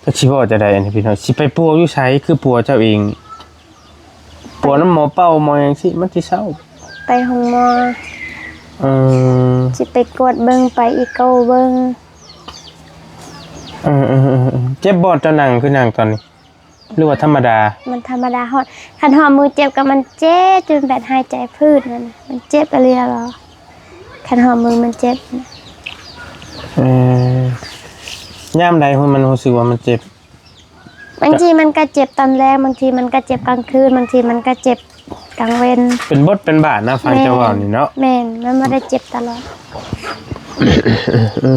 ຈັກຊິເວົ້າຈັ່ງໃດອັນນີ້ພີ່ນ້ອງ ຊິໄປປົວຢູ່ໃສ ຄືປົວເຈົ້າເອງ ປົວນຳໝໍເປົ່າໝໍຫຍັງຊີ້ ມັນຊິເຊົາ ໄປໂຮງໝໍ ເອີ ຊິໄປກວດເບິ່ງ ໄປອີໂກເບິ່ງ ເອີໆໆໆ ເຈັບບໍ່ ເຈົ້ານັ່ງຄືນັ່ງຕອນນີ້ ຫຼືວ່າທຳມະດາ? ມັນທຳມະດາ ຮອດ ຄັນຮອດມືເຈັບກໍມັນເຈັບ ຈົນແບບຫາຍໃຈຜືດນັ້ນນະ ມັນເຈັບອີ່ຫຼີລະ ຄັນຮອດມືມັນເຈັບ ເອີ ຍາມໃດມັນຮູ້ສຶກວ່າມັນເຈັບ? ບາງທີມັນກໍເຈັບຕອນແລງ ບາງທີມັນກໍເຈັບກາງຄືນ ບາງທີມັນກໍເຈັບກາງເວັນ ເປັນບົດເປັນບາດນະ ຟັງເຈົ້າເວົ້ານີ້ເນາະ ແມ່ນ ມັນບໍ່ໄດ້ເຈັບຕະຫຼອດ ເອີ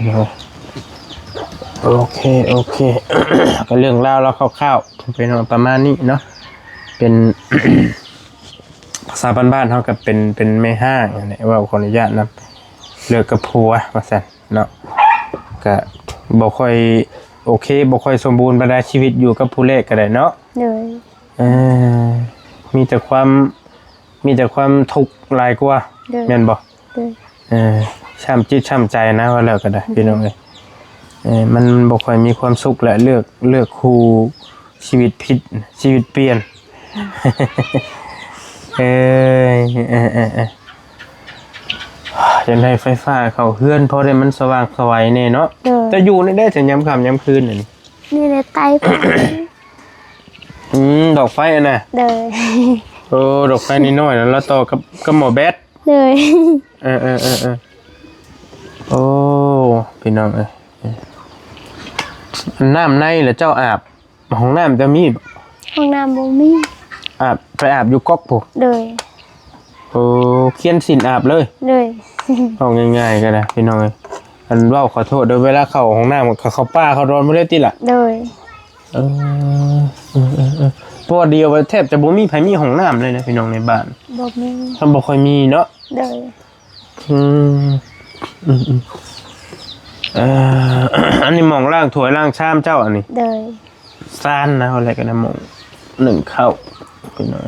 ເນາະ ໂອເຄ ໂອເຄ ກໍເລື່ອງລາວລາວຄ່າວໆ ເປັນປະມານນີ້ເນາະ ເປັນ ພາສາບ້ານໆເຮົາກໍເປັນ ເປັນແມ່ຮ້າງຫັ້ນແຫຼະ ເວົ້າຂໍອະນຸຍາດນຳ ເລີກກັບຜົວວ່າຊັ້ນເນາະ ກໍບໍ່ຄ່ອຍໂອເຄ ບໍ່ຄ່ອຍສົມບູນປານໃດ ຊີວິດຢູ່ກັບຜູ້ແລກກໍໄດ້ເນາະ ໂດຍ ເອີ ມີແຕ່ຄວາມ ມີແຕ່ຄວາມທຸກຫຼາຍກວ່າ ໂດຍ ແມ່ນບໍ່? ໂດຍ ເອີ ຊ້ຳຈິດຊ້ຳໃຈນະ ວ່າແລ້ວກໍໄດ້ ໂດຍ ພີ່ນ້ອງເອີຍ ເອີ ມັນບໍ່ຄ່ອຍມີຄວາມສຸກແຫຼະ ເລືອກ ເລືອກຄູ່ຊີວິດຜິດ ຊີວິດປ່ຽນ ເອີ ເອີ ເອີ ເອີ ຢາກໄດ້ໄຟຟ້າເຂົ້າເຮືອນ ພໍໄດ້ມັນສະຫວ່າງສະໄຫວແດ່ເນາະ ໂດຍ ແຕ່ຢູ່ນີ້ໄດ້ແຕ່ຍາມຄ່ຳຍາມຄືນນີ້ ນີ້ແຫຼະໄຕ ອືມ ດອກໄຟຫັ້ນນະ ໂດຍ ໂອ້ ດອກໄຟນ້ອຍໆ ແລ້ວຕໍ່ກັບ ກັບໝໍແບັດ ໂດຍ ເອີໆໆໆ ໂອ້ ພີ່ນ້ອງເອີຍ ນ້ຳໃນລະເຈົ້າອາບ ຫ້ອງນ້ຳເຈົ້າມີບໍ່? ຫ້ອງນ້ຳບໍ່ມີ ອາບ ໄປອາບຢູ່ກັອກພຸ້ນ ໂດຍ ໂອ້ ຄຽນສິນອາບເລີຍ ໂດຍ ເວົ້າງ່າຍໆກໍໄດ້ ພີ່ນ້ອງເອີຍ ອັນເວົ້າຂໍໂທດເດີ ເວລາເຂົ້າຫ້ອງນ້ຳ ເຂົາເຂົ້າປ່າເຂົ້າດອນໝົດເລີຍຕິລະ ໂດຍ ເອີ ເອີ ເອີ ເອີ ເພາະວ່າດຽວແທບຈະບໍ່ມີໃຜມີຫ້ອງນ້ຳເລີຍນະ ພີ່ນ້ອງໃນບ້ານ ບໍ່ມີ ມັນບໍ່ຄ່ອຍມີເນາະ ໂດຍ ອືມ ອືມໆ ເອີ ອັນນີ້ໝ່ອງລ້າງຖ້ວຍລ້າງຊາມເຈົ້າ ອັນນີ້ ໂດຍ ຊານນະ ເອົາແລ້ວກໍໄດ້ໝ່ອງໜຶ້ງເຂົ້າ ພີ່ນ້ອງ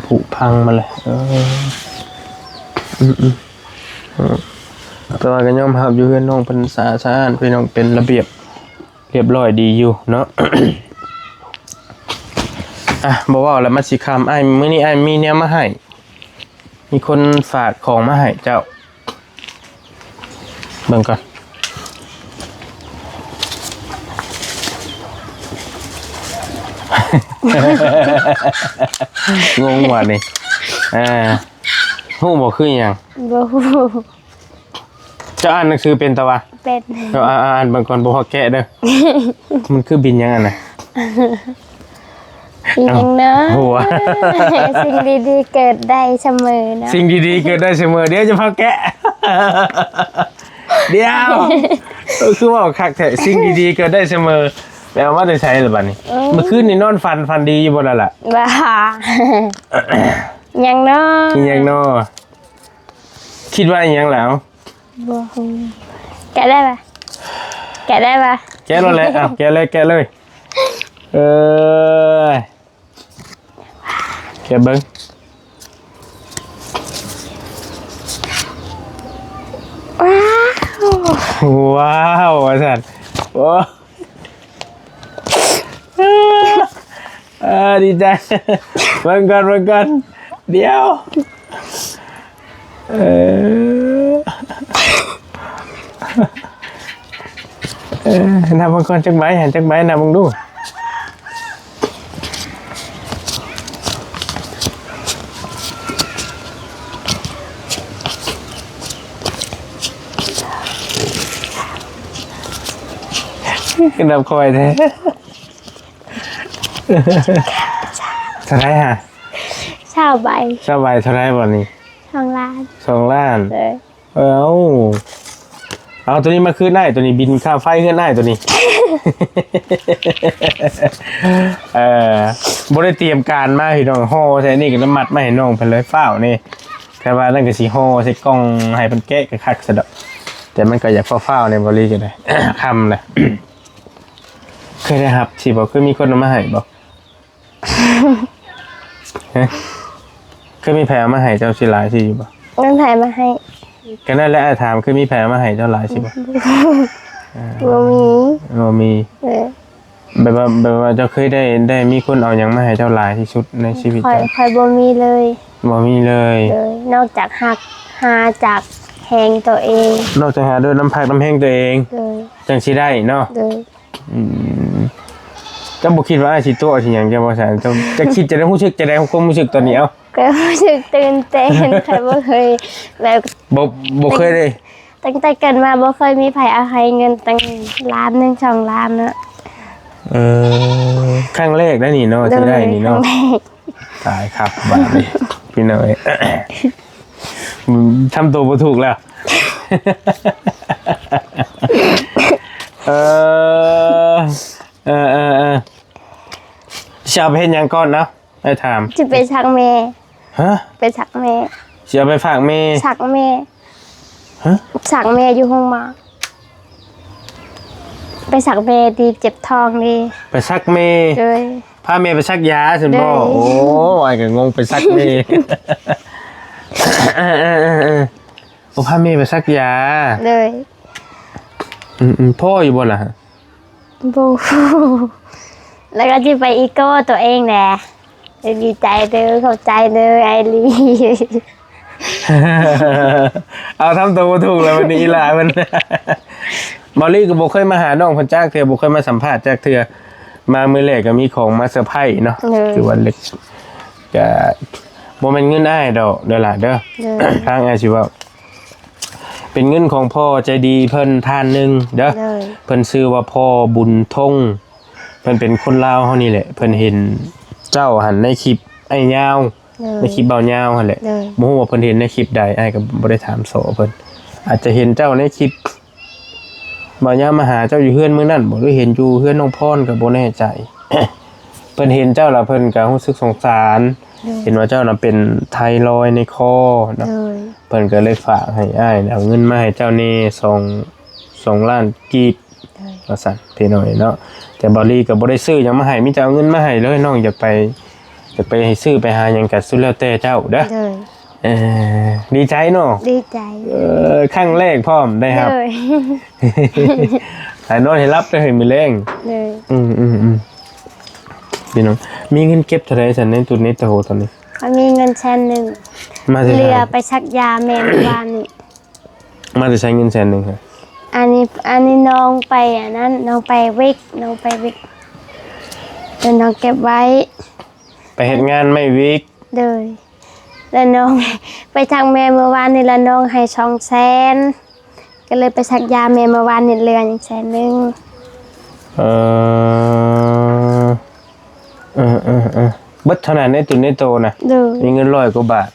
ຜຸພັງມາແລ້ວ ເອີ ອືມໆ ແຕ່ວ່າກໍຍອມຮັບຢູ່ ເຮືອນນ້ອງເພິ່ນສະອາດສະອ້ານ ພີ່ນ້ອງ ເປັນລະບຽບ ລຽບລ້ອຍດີຢູ່ເນາະ ອ່ະ ບໍ່ເວົ້າແລ້ວ ມັນຊິຄ່ຳ ອ້າຍ ມື້ນີ້ອ້າຍມີແນວມາໃຫ້ ມີຄົນຝາກຂອງມາໃຫ້ເຈົ້າ ເບິ່ງກ່ອນ ງົງວ່ານີ້ ອ່າ ຮູ້ບໍ່ຄືຫຍັງ? ບໍ່ຮູ້. ເຈົ້າອ່ານໜັງສືເປັນຕະວະ? ເປັນ. ເຈົ້າອ່ານ ອ່ານເບິ່ງກ່ອນ ບໍ່ພາແກະເດີ. ມັນຄືບິນຫຍັງອັນນະ? ອີຫຍັງເນາະ? ຫົວ. ສິ່ງດີໆເກີດໄດ້ສະເໝີເນາະ. ສິ່ງດີໆເກີດໄດ້ສະເໝີ. ດຽວຈະພາແກະ. ດຽວ. ເອີ ຄືເວົ້າຄັກແທ້. ສິ່ງດີໆເກີດໄດ້ສະເໝີ. ໄປເອົາມາແຕ່ໃສລະບັດນີ້? ອືມ. ເມື່ອຄືນນີ້ນອນຝັນ, ຝັນດີຢູ່ບໍ່ລະລະ? ຫຍັງເນາະ? ອີຫຍັງເນາະ? ຄິດວ່າອີຫຍັງແລ້ວ? ບໍ່ຮູ້. ແກະໄດ້ປະ? ແກະໄດ້ປະ? ແກະໂລດແຫຼະ. ເອົາ ແກະເລີຍ ແກະເລີຍ. ເອີຍ ແກະເບິ່ງ. ວ້າວ ວ້າວ ວ່າຊັ້ນ. ໂອ້ ເອີ ດີໃຈ. ເບິ່ງກ່ອນ ເບິ່ງກ່ອນ. ດຽວ ເອີ ເອີ ນັບເບິ່ງກ່ອນ ຈັກໃບຫັ້ນ ຈັກໃບ ນັບເບິ່ງດູ. ຄືນັບຄ່ອຍແທ້. ເທົ່າໃດຫະ? ຊາວໃບ. ຊາວໃບເທົ່າໃດບັດນີ້? ສອງລ້ານ. ສອງລ້ານ. ເອີ ເອົາ ເອົາໂຕນີ້ມາຄືນອ້າຍ ໂຕນີ້ບິນຄ່າໄຟເຮືອນອ້າຍໂຕນີ້. ເອີ ບໍ່ໄດ້ຕຽມການມາພີ່ນ້ອງ ຫໍ່ໃສ່ນີ້ກໍນຳມັດມາໃຫ້ນ້ອງເພິ່ນເລີຍ ຟ້າວນີ້. ແຕ່ວ່ານັ້ນກໍຊິຫໍ່ໃສ່ກ່ອງໃຫ້ເພິ່ນແກະກໍຄັກຊະດອກ ແຕ່ມັນກໍຢາກຟ້າວໆແດ່ ບໍ່ລີກໍໄດ້ ຄ່ຳແລ້ວ. ເຄີຍໄດ້ຮັບຊິບໍ່? ເຄີຍມີຄົນເອົາມາໃຫ້ບໍ່? ຮະ? ເຄີຍມີໃຜເອົາມາໃຫ້ເຈົ້າຊິຫຼາຍຊິຢູ່ບໍ່? ແມ່ນໃຜເອົາມາໃຫ້? ກໍນັ້ນແຫຼະ ອ້າຍຖາມ ເຄີຍມີໃຜເອົາມາໃຫ້ເຈົ້າຫຼາຍຊິບໍ່? ບໍ່ມີ ບໍ່ມີ ເອີ ແບບວ່າ ແບບວ່າເຈົ້າເຄີຍໄດ້ ໄດ້ມີຄົນເອົາຫຍັງມາໃຫ້ເຈົ້າຫຼາຍທີ່ສຸດໃນຊີວິດເຈົ້າ? ຂ້ອຍ ຂ້ອຍບໍ່ມີເລີຍ ບໍ່ມີເລີຍ ໂດຍ ນອກຈາກຮັກ ຫາຈາກແຮງໂຕເອງ ນອກຈາກຫາດ້ວຍນ້ຳພັກນ້ຳແຮງໂຕເອງ ໂດຍ ຈັ່ງຊິໄດ້ເນາະ ໂດຍ ອືມ ເຈົ້າບໍ່ຄິດວ່າອ້າຍຊິຕົວະຊິຫຍັງ ເຈົ້າວ່າຊັ້ນ ເຈົ້າ ເຈົ້າຄິດຈັ່ງໃດ ຮູ້ສຶກຈັ່ງໃດ ຄວາມຮູ້ສຶກຕອນນີ້ ເອົ້າ? ກໍຮູ້ສຶກຕື່ນເຕັ້ນ ຂ້ອຍບໍ່ເຄີຍແບບ ບໍ່ ບໍ່ເຄີຍເລີຍ ຕັ້ງແຕ່ເກີດມາບໍ່ເຄີຍມີໃຜເອົາໃຫ້ເງິນຕັ້ງລ້ານໜຶ່ງ ສອງລ້ານເນາະ ເອີ ຄັ້ງແລກໄດ໋ນີ້ເນາະ ໂດຍ ທີ່ໄດ້ນີ້ເນາະ ຄັ້ງແລກ ຕາຍຄັກບາດນີ້ ພີ່ນ້ອງເອີຍ ອືມ ທຳໂຕບໍ່ຖືກແລ້ວ ເອີ ເອີ ເອີ ເອີ ຊິເອົາໄປເຮັດຫຍັງກ່ອນນະ? ອ້າຍຖາມ ຊິໄປສັກແມ່ ຮະ? ໄປສັກແມ່ ຊິເອົາໄປຝາກແມ່ ສັກແມ່ ຮະ? ສັກແມ່ຢູ່ໂຮງໝໍ ໄປສັກແມ່ຕິ ເຈັບທ້ອງເດ ໄປສັກແມ່ ໂດຍ ພາແມ່ໄປສັກຢາຊັ້ນບໍ? ໂດຍ ໂອ້ ອ້າຍກໍງົງ ໄປສັກແມ່ ເອີໆໆໆ ໂອ້ ພາແມ່ໄປສັກຢາ ໂດຍ ອືມໆ ພໍຢູ່ບໍ່ລະ? ບໍ່ຮູ້ ແລ້ວກໍຊິໄປອີໂກ້ຕົວເອງແຫຼະ ດີໃຈເດີ ຂອບໃຈເດີ ອ້າຍລີ ເອົາ ທຳຕົວບໍ່ຖືກແລ້ວບັດນີ້ ອີຫຼ້າເພິ່ນ ເບົາລີກໍບໍ່ເຄີຍມາຫານ້ອງເພິ່ນຈັກເທື່ອ ບໍ່ເຄີຍມາສຳພາດຈັກເທື່ອ ມາມື້ແລກກໍມີຂອງມາເຊີໄພເນາະ ໂດຍ ຖືວ່າເລັກ ກະບໍ່ແມ່ນເງິນອ້າຍດອກເດີຫຼ້າເດີ ໂດຍ ທາງອ້າຍຊິເວົ້າ ເປັນເງິນຂອງພໍ່ໃຈດີເພິ່ນທ່ານໜຶ່ງເດີ ໂດຍ ເພິ່ນຊື່ວ່າພໍ່ບຸນທົງ ເພິ່ນເປັນຄົນລາວເຮົານີ້ແຫຼະ ເພິ່ນເຫັນເຈົ້າຫັ້ນໃນຄລິບອ້າຍຍາວ ໂດຍ ໃນຄລິບບ່າວຍາວຫັ້ນແຫຼະ ໂດຍ ບໍ່ຮູ້ວ່າເພິ່ນເຫັນໃນຄລິບໃດ ອ້າຍກໍບໍ່ໄດ້ຖາມສໍ່ເພິ່ນ ອາດຈະເຫັນເຈົ້າໃນຄລິບ ບ່າວຍາມມາຫາເຈົ້າຢູ່ເຮືອນມື້ນັ້ນບໍ ຫຼືເຫັນຢູ່ເຮືອນນ້ອງພອນກໍບໍ່ແນ່ໃຈ ເພິ່ນເຫັນເຈົ້າລະເພິ່ນກໍຮູ້ສຶກສົງສານ ໂດຍ ເຫັນວ່າເຈົ້ານະເປັນໄທຣອຍໃນຄໍເນາະ ໂດຍ ເພິ່ນກໍເລີຍຝາກໃຫ້ອ້າຍເອົາເງິນມາໃຫ້ເຈົ້າແດ່ ສອງ ສອງລ້ານກີບ ໂດຍ ວ່າຊັ້ນພີ່ນ້ອງເນາະ ແຕ່ບ່າວລີກໍບໍ່ໄດ້ຊື້ຫຍັງມາໃຫ້ ມີແຕ່ເອົາເງິນມາໃຫ້ເລີຍ ນ້ອງຢາກໄປ ຢາກໄປຊື້ໄປຫາຫຍັງກໍສຸດແລ້ວແຕ່ເຈົ້າເດີ ໂດຍ ເອີ ດີໃຈເນາະ ດີໃຈ ເອີ ຄັ້ງແລກພ້ອມໄດ້ຮັບ ໂດຍ ໃຫ້ນອນໃຫ້ຫຼັບເດີມື້ແລງ ໂດຍ ອືມໆໆ ພີ່ນ້ອງ ມີເງິນເກັບເທົ່າໃດຊັ້ນໃນຕູ້ໃນໂຕຕອນນີ້? ຂ້ອຍມີເງິນແສນໜຶ່ງ ມາແຕ່ໃສ? ເຫຼືອໄປສັກຢາແມ່ມື້ວານນີ້ ມາແຕ່ໃສເງິນແສນໜຶ່ງຫັ້ນ? ອັນນີ້ ອັນນີ້ນ້ອງໄປອັນນັ້ນ ນ້ອງໄປວິກ ນ້ອງໄປວິກ ແລ້ວນ້ອງເກັບໄວ້ ໄປເຮັດງານໄມ້ວິກ ໂດຍ ແລ້ວນ້ອງໄປສັກແມ່ມື້ວານນີ້ ແລ້ວນ້ອງໃຫ້ສອງແສນ ກໍເລີຍໄປສັກຢາແມ່ມື້ວານນີ້ ເຫຼືອຍັງແສນໜຶ່ງ ເອີ ເອີໆໆ ເບິດເທົ່ານັ້ນໃນຕູ້ໃນໂຕນະ ໂດຍ ມີເງິນຮ້ອຍກວ່າບາດ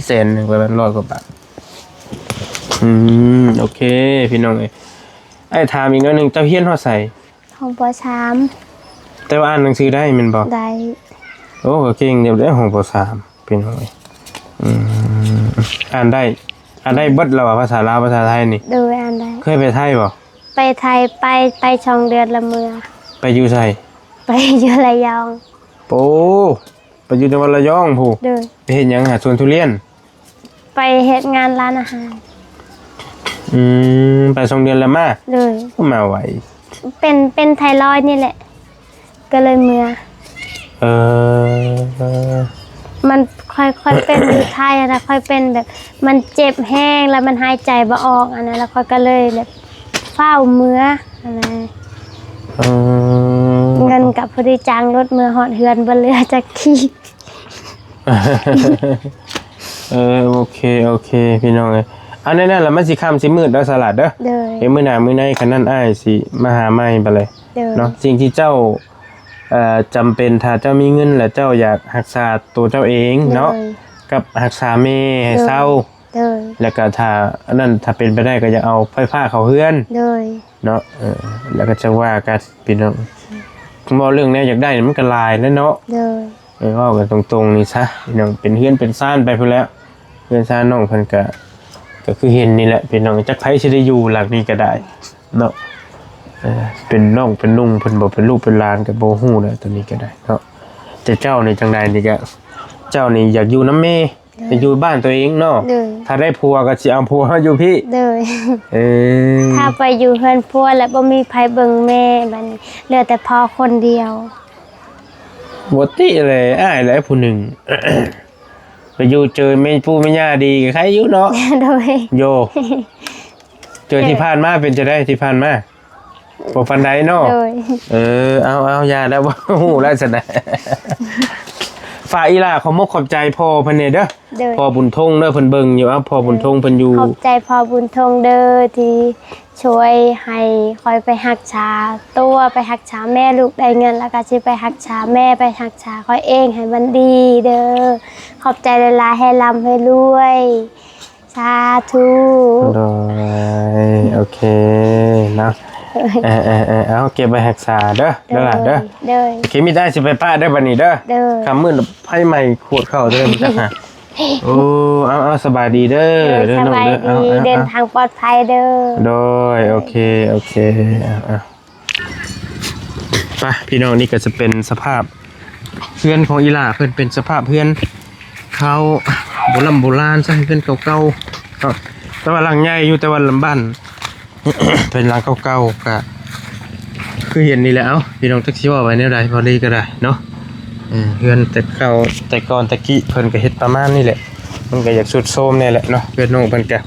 ແສນໜຶ່ງປະມານຮ້ອຍກວ່າບາດ ອືມ ໂອເຄ ພີ່ນ້ອງເອີຍ ອ້າຍຖາມອີກໜ້ອຍໜຶ່ງ ເຈົ້າຮຽນຮອດໃສ? ຫ້ອງ ປໍສາມ ແຕ່ວ່າອ່ານໜັງສືໄດ້ແມ່ນບໍ່? ໄດ້ ໂອ້ ກໍເກັ່ງຢູ່ເດ້ ຫ້ອງ ປໍສາມ ພີ່ນ້ອງເອີຍ ອືມ ອ່ານໄດ້ ອ່ານໄດ້ເບິດແລ້ວວ່າ ພາສາລາວ ພາສາໄທນີ້? ໂດຍ ອ່ານໄດ້ ເຄີຍໄປໄທບໍ່? ໄປໄທ ໄປ ໄປສອງເດືອນລະເມືອ ໄປຢູ່ໃສ? ໄປຢູ່ລະຍອງ ໂອ້ ໄປຢູ່ຈັງຫວັດລະຍອງພຸ້ນ ໂດຍ ໄປເຮັດຫຍັງຫາສວນທຸລຽນ? ໄປເຮັດງານຮ້ານອາຫານ ອືມ ໄປສອງເດືອນແລ້ວມາ ໂດຍ ກໍມາໄວ ເປັນ ເປັນໄທຣອຍນີ້ແຫຼະ ກໍເລີຍເມືອ ເອີ ມັນ ຂ້ອຍ ຂ້ອຍເປັນຢູ່ໄທຫັ້ນນະ ຂ້ອຍເປັນແບບ ມັນເຈັບແຮງ ແລ້ວມັນຫາຍໃຈບໍ່ອອກຫັ້ນນະ ແລ້ວຂ້ອຍກໍເລີຍແບບ ຟ້າວເມືອຫັ້ນນະ ເອີ ເງິນກໍພໍດີຈ້າງລົດເມືອຮອດເຮືອນ ບໍ່ເຫຼືອຈັກກີບ ເອີ ໂອເຄ ໂອເຄ ພີ່ນ້ອງເອີຍ ອັນນັ້ນລະ ມັນຊິຄ່ຳຊິມືດເດີ ສະຫຼາດເດີ ໂດຍ ເອີ ມື້ໜ້າມື້ໃນ ຄັນນັ້ນອ້າຍຊິມາຫາໃໝ່ບາດເລີຍ ໂດຍ ເນາະ ສິ່ງທີ່ເຈົ້າ ເອີ ຈຳເປັນ ຖ້າເຈົ້າມີເງິນ ແລະ ເຈົ້າຢາກຮັກສາໂຕເຈົ້າເອງເນາະ ໂດຍ ກັບຮັກສາແມ່ໃຫ້ເຊົາ ໂດຍ ແລ້ວກໍຖ້າອັນນັ້ນ ຖ້າເປັນໄປໄດ້ກໍຢາກເອົາໄຟຟ້າເຂົ້າເຮືອນ ໂດຍ ເນາະ ເອີ ແລ້ວກໍຈັ່ງວ່າກັນພີ່ນ້ອງ ເວົ້າເລື່ອງແນວຢາກໄດ້ນີ້ມັນກໍຫຼາຍແຫຼະເນາະ ໂດຍ ເອີ ເວົ້າກັນຕົງໆນີ້ຊະພີ່ນ້ອງ ເປັນເຮືອນເປັນຊານໄປພຸ້ນແຫຼະ ເຮືອນຊານນ້ອງເພິ່ນກໍ ກໍຄືເຫັນນີ້ແຫຼະພີ່ນ້ອງ ຈັກໃຜຊິໄດ້ຢູ່ຫຼັງນີ້ກໍໄດ້ເນາະ ເອີ ເປັນນ້ອງເປັນນຸ່ງເພິ່ນບໍ່ ເປັນລູກເປັນຫຼານກໍບໍ່ຮູ້ແຫຼະ ໂຕນີ້ກໍໄດ້ເນາະ ແຕ່ເຈົ້ານີ້ຈັ່ງໃດນີ້ກໍ ເຈົ້ານີ້ຢາກຢູ່ນຳແມ່ ໄປຢູ່ບ້ານຕົວເອງເນາະ. ໂດຍ ຖ້າໄດ້ຜົວກໍຊິເອົາຜົວມາຢູ່ພີ້. ໂດຍ ເອີ ຖ້າໄປຢູ່ເຮືອນຜົວແລ້ວບໍ່ມີໃຜເບິ່ງແມ່ ບັດນີ້ເຫຼືອແຕ່ພໍ່ຄົນດຽວ. ບໍ່ຕິແຫຼະ ອ້າຍແຫຼະຜູ້ໜຶ່ງ ໄປຢູ່ເຈີແມ່ປູ່ແມ່ຍ່າດີກໍໃຄຢູ່ເນາະ. ໂດຍ ໂຢ ເຈີທີ່ຜ່ານມາເປັນຈັ່ງໃດ? ທີ່ຜ່ານມາບໍ່ປານໃດເນາະ. ໂດຍ ເອີ ເອົາໆ ຢ່າແລ້ວ ຮູ້ແລ້ວຊັ້ນນະ. ຝາກອີ່ຫຼ້າຂອບມົກຂອບໃຈພໍ່ເພິ່ນແດ່ເດີ. ໂດຍ ພໍ່ບຸນທົງເດີ ເພິ່ນເບິ່ງຢູ່. ເອົາ ພໍ່ບຸນທົງເພິ່ນຢູ່. ຂອບໃຈພໍ່ບຸນທົງເດີ ທີ່ຊ່ວຍໃຫ້ຂ້ອຍໄປຮັກສາຕົວ ໄປຮັກສາແມ່. ລູກໄດ້ເງິນແລ້ວກໍຊິໄປຮັກສາແມ່ ໄປຮັກສາຂ້ອຍເອງໃຫ້ມັນດີເດີ. ຂອບໃຈຫຼາຍໆ ໃຫ້ລ່ຳໃຫ້ລວຍ. ສາທຸ. ໂດຍ ໂອເຄເນາະ. ເອີໆໆ ເອົາເກັບໄວ້ຮັກສາເດີ ໂດຍ ເດີຫຼ້າເດີ. ໂດຍ ໂອເຄ ມີແຕ່ຊິໄປປະເດີບັດນີ້ເດີ. ໂດຍ ຄ່ຳມືດໄຟໄໝ້ຂວດເຂົ້າເດີ. ໂອ້ ເອົາໆ ສະບາຍດີເດີ. ໂດຍ ເດີ ສະບາຍດີ ເດີນທາງປອດໄພເດີ. ໂດຍ ໂອເຄ ໂອເຄ ເອົາໆ. ໄປພີ່ນ້ອງ ນີ້ກໍຈະເປັນສະພາບເຮືອນຂອງອີ່ຫຼ້າເພິ່ນ ເປັນສະພາບເຮືອນຄາວໂບລຳໂບລານຊະ ເຮືອນເກົ່າໆເນາະ. ແຕ່ວ່າຫຼັງໃຫຍ່ຢູ່ ແຕ່ວ່າລຳບ້ານເປັນຫຼັງເກົ່າໆ ກະຄືເຫັນນີ້ແຫຼະ. ເອົ້າ ພີ່ນ້ອງ ຈັກຊິເວົ້າໄວ້ແນວໃດ ເວົ້າດີກໍໄດ້ເນາະ. ເອີ ເຮືອນແຕ່ເກົ່າແຕ່ກ່ອນແຕ່ກີ້ເພິ່ນກໍເຮັດປະມານນີ້ແຫຼະ ມັນກໍຢາກຊຸດໂຊມແດ່ແຫຼະເນາະ. ເພື່ອນນ້ອງເພິ່ນກະ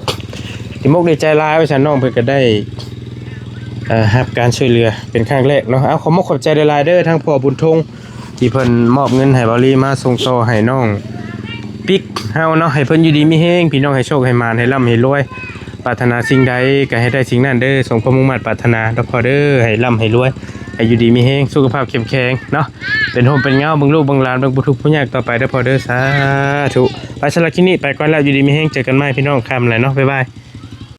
ດີມົກດີໃຈຫຼາຍ ວ່າຊັ້ນ ນ້ອງເພິ່ນກະໄດ້ ເອີ ຮັບການຊ່ວຍເຫຼືອເປັນຄັ້ງແລກເນາະ. ເອົາ ຂອບມົກຂອບໃຈຫຼາຍໆເດີ ທາງພໍ່ບຸນທົງ ທີ່ເພິ່ນມອບເງິນໃຫ້ເບົາລີມາສົ່ງຕໍ່ໃຫ້ນ້ອງປິກເຮົາເນາະ. ໃຫ້ເພິ່ນຢູ່ດີມີແຮງ ພີ່ນ້ອງ ໃຫ້ໂຊກໃຫ້ໝານ ໃຫ້ລ່ຳໃຫ້ລວຍ ປາດຖະໜາສິ່ງໃດກໍໃຫ້ໄດ້ສິ່ງນັ້ນເດີ ສົມຄວາມມຸ່ງມາດປາດຖະໜາເດີພໍ່ເດີ. ໃຫ້ລ່ຳໃຫ້ລວຍ ໃຫ້ຢູ່ດີມີແຮງ ສຸຂະພາບເຂັ້ມແຂງເນາະ ເປັນຮົ່ມເປັນເງົາເບິ່ງລູກເບິ່ງຫຼານ ເບິ່ງຜູ້ທຸກຜູ້ຍາກຕໍ່ໄປເດີພໍ່ເດີ. ສາທຸ. ໄປ ສຳລັບຄລິບນີ້ໄປກ່ອນແລ້ວ ຢູ່ດີມີແຮງ ເຈີກັນໃໝ່ພີ່ນ້ອງ ຄ່ຳແລ້ວເນາະ ບາຍບາຍ.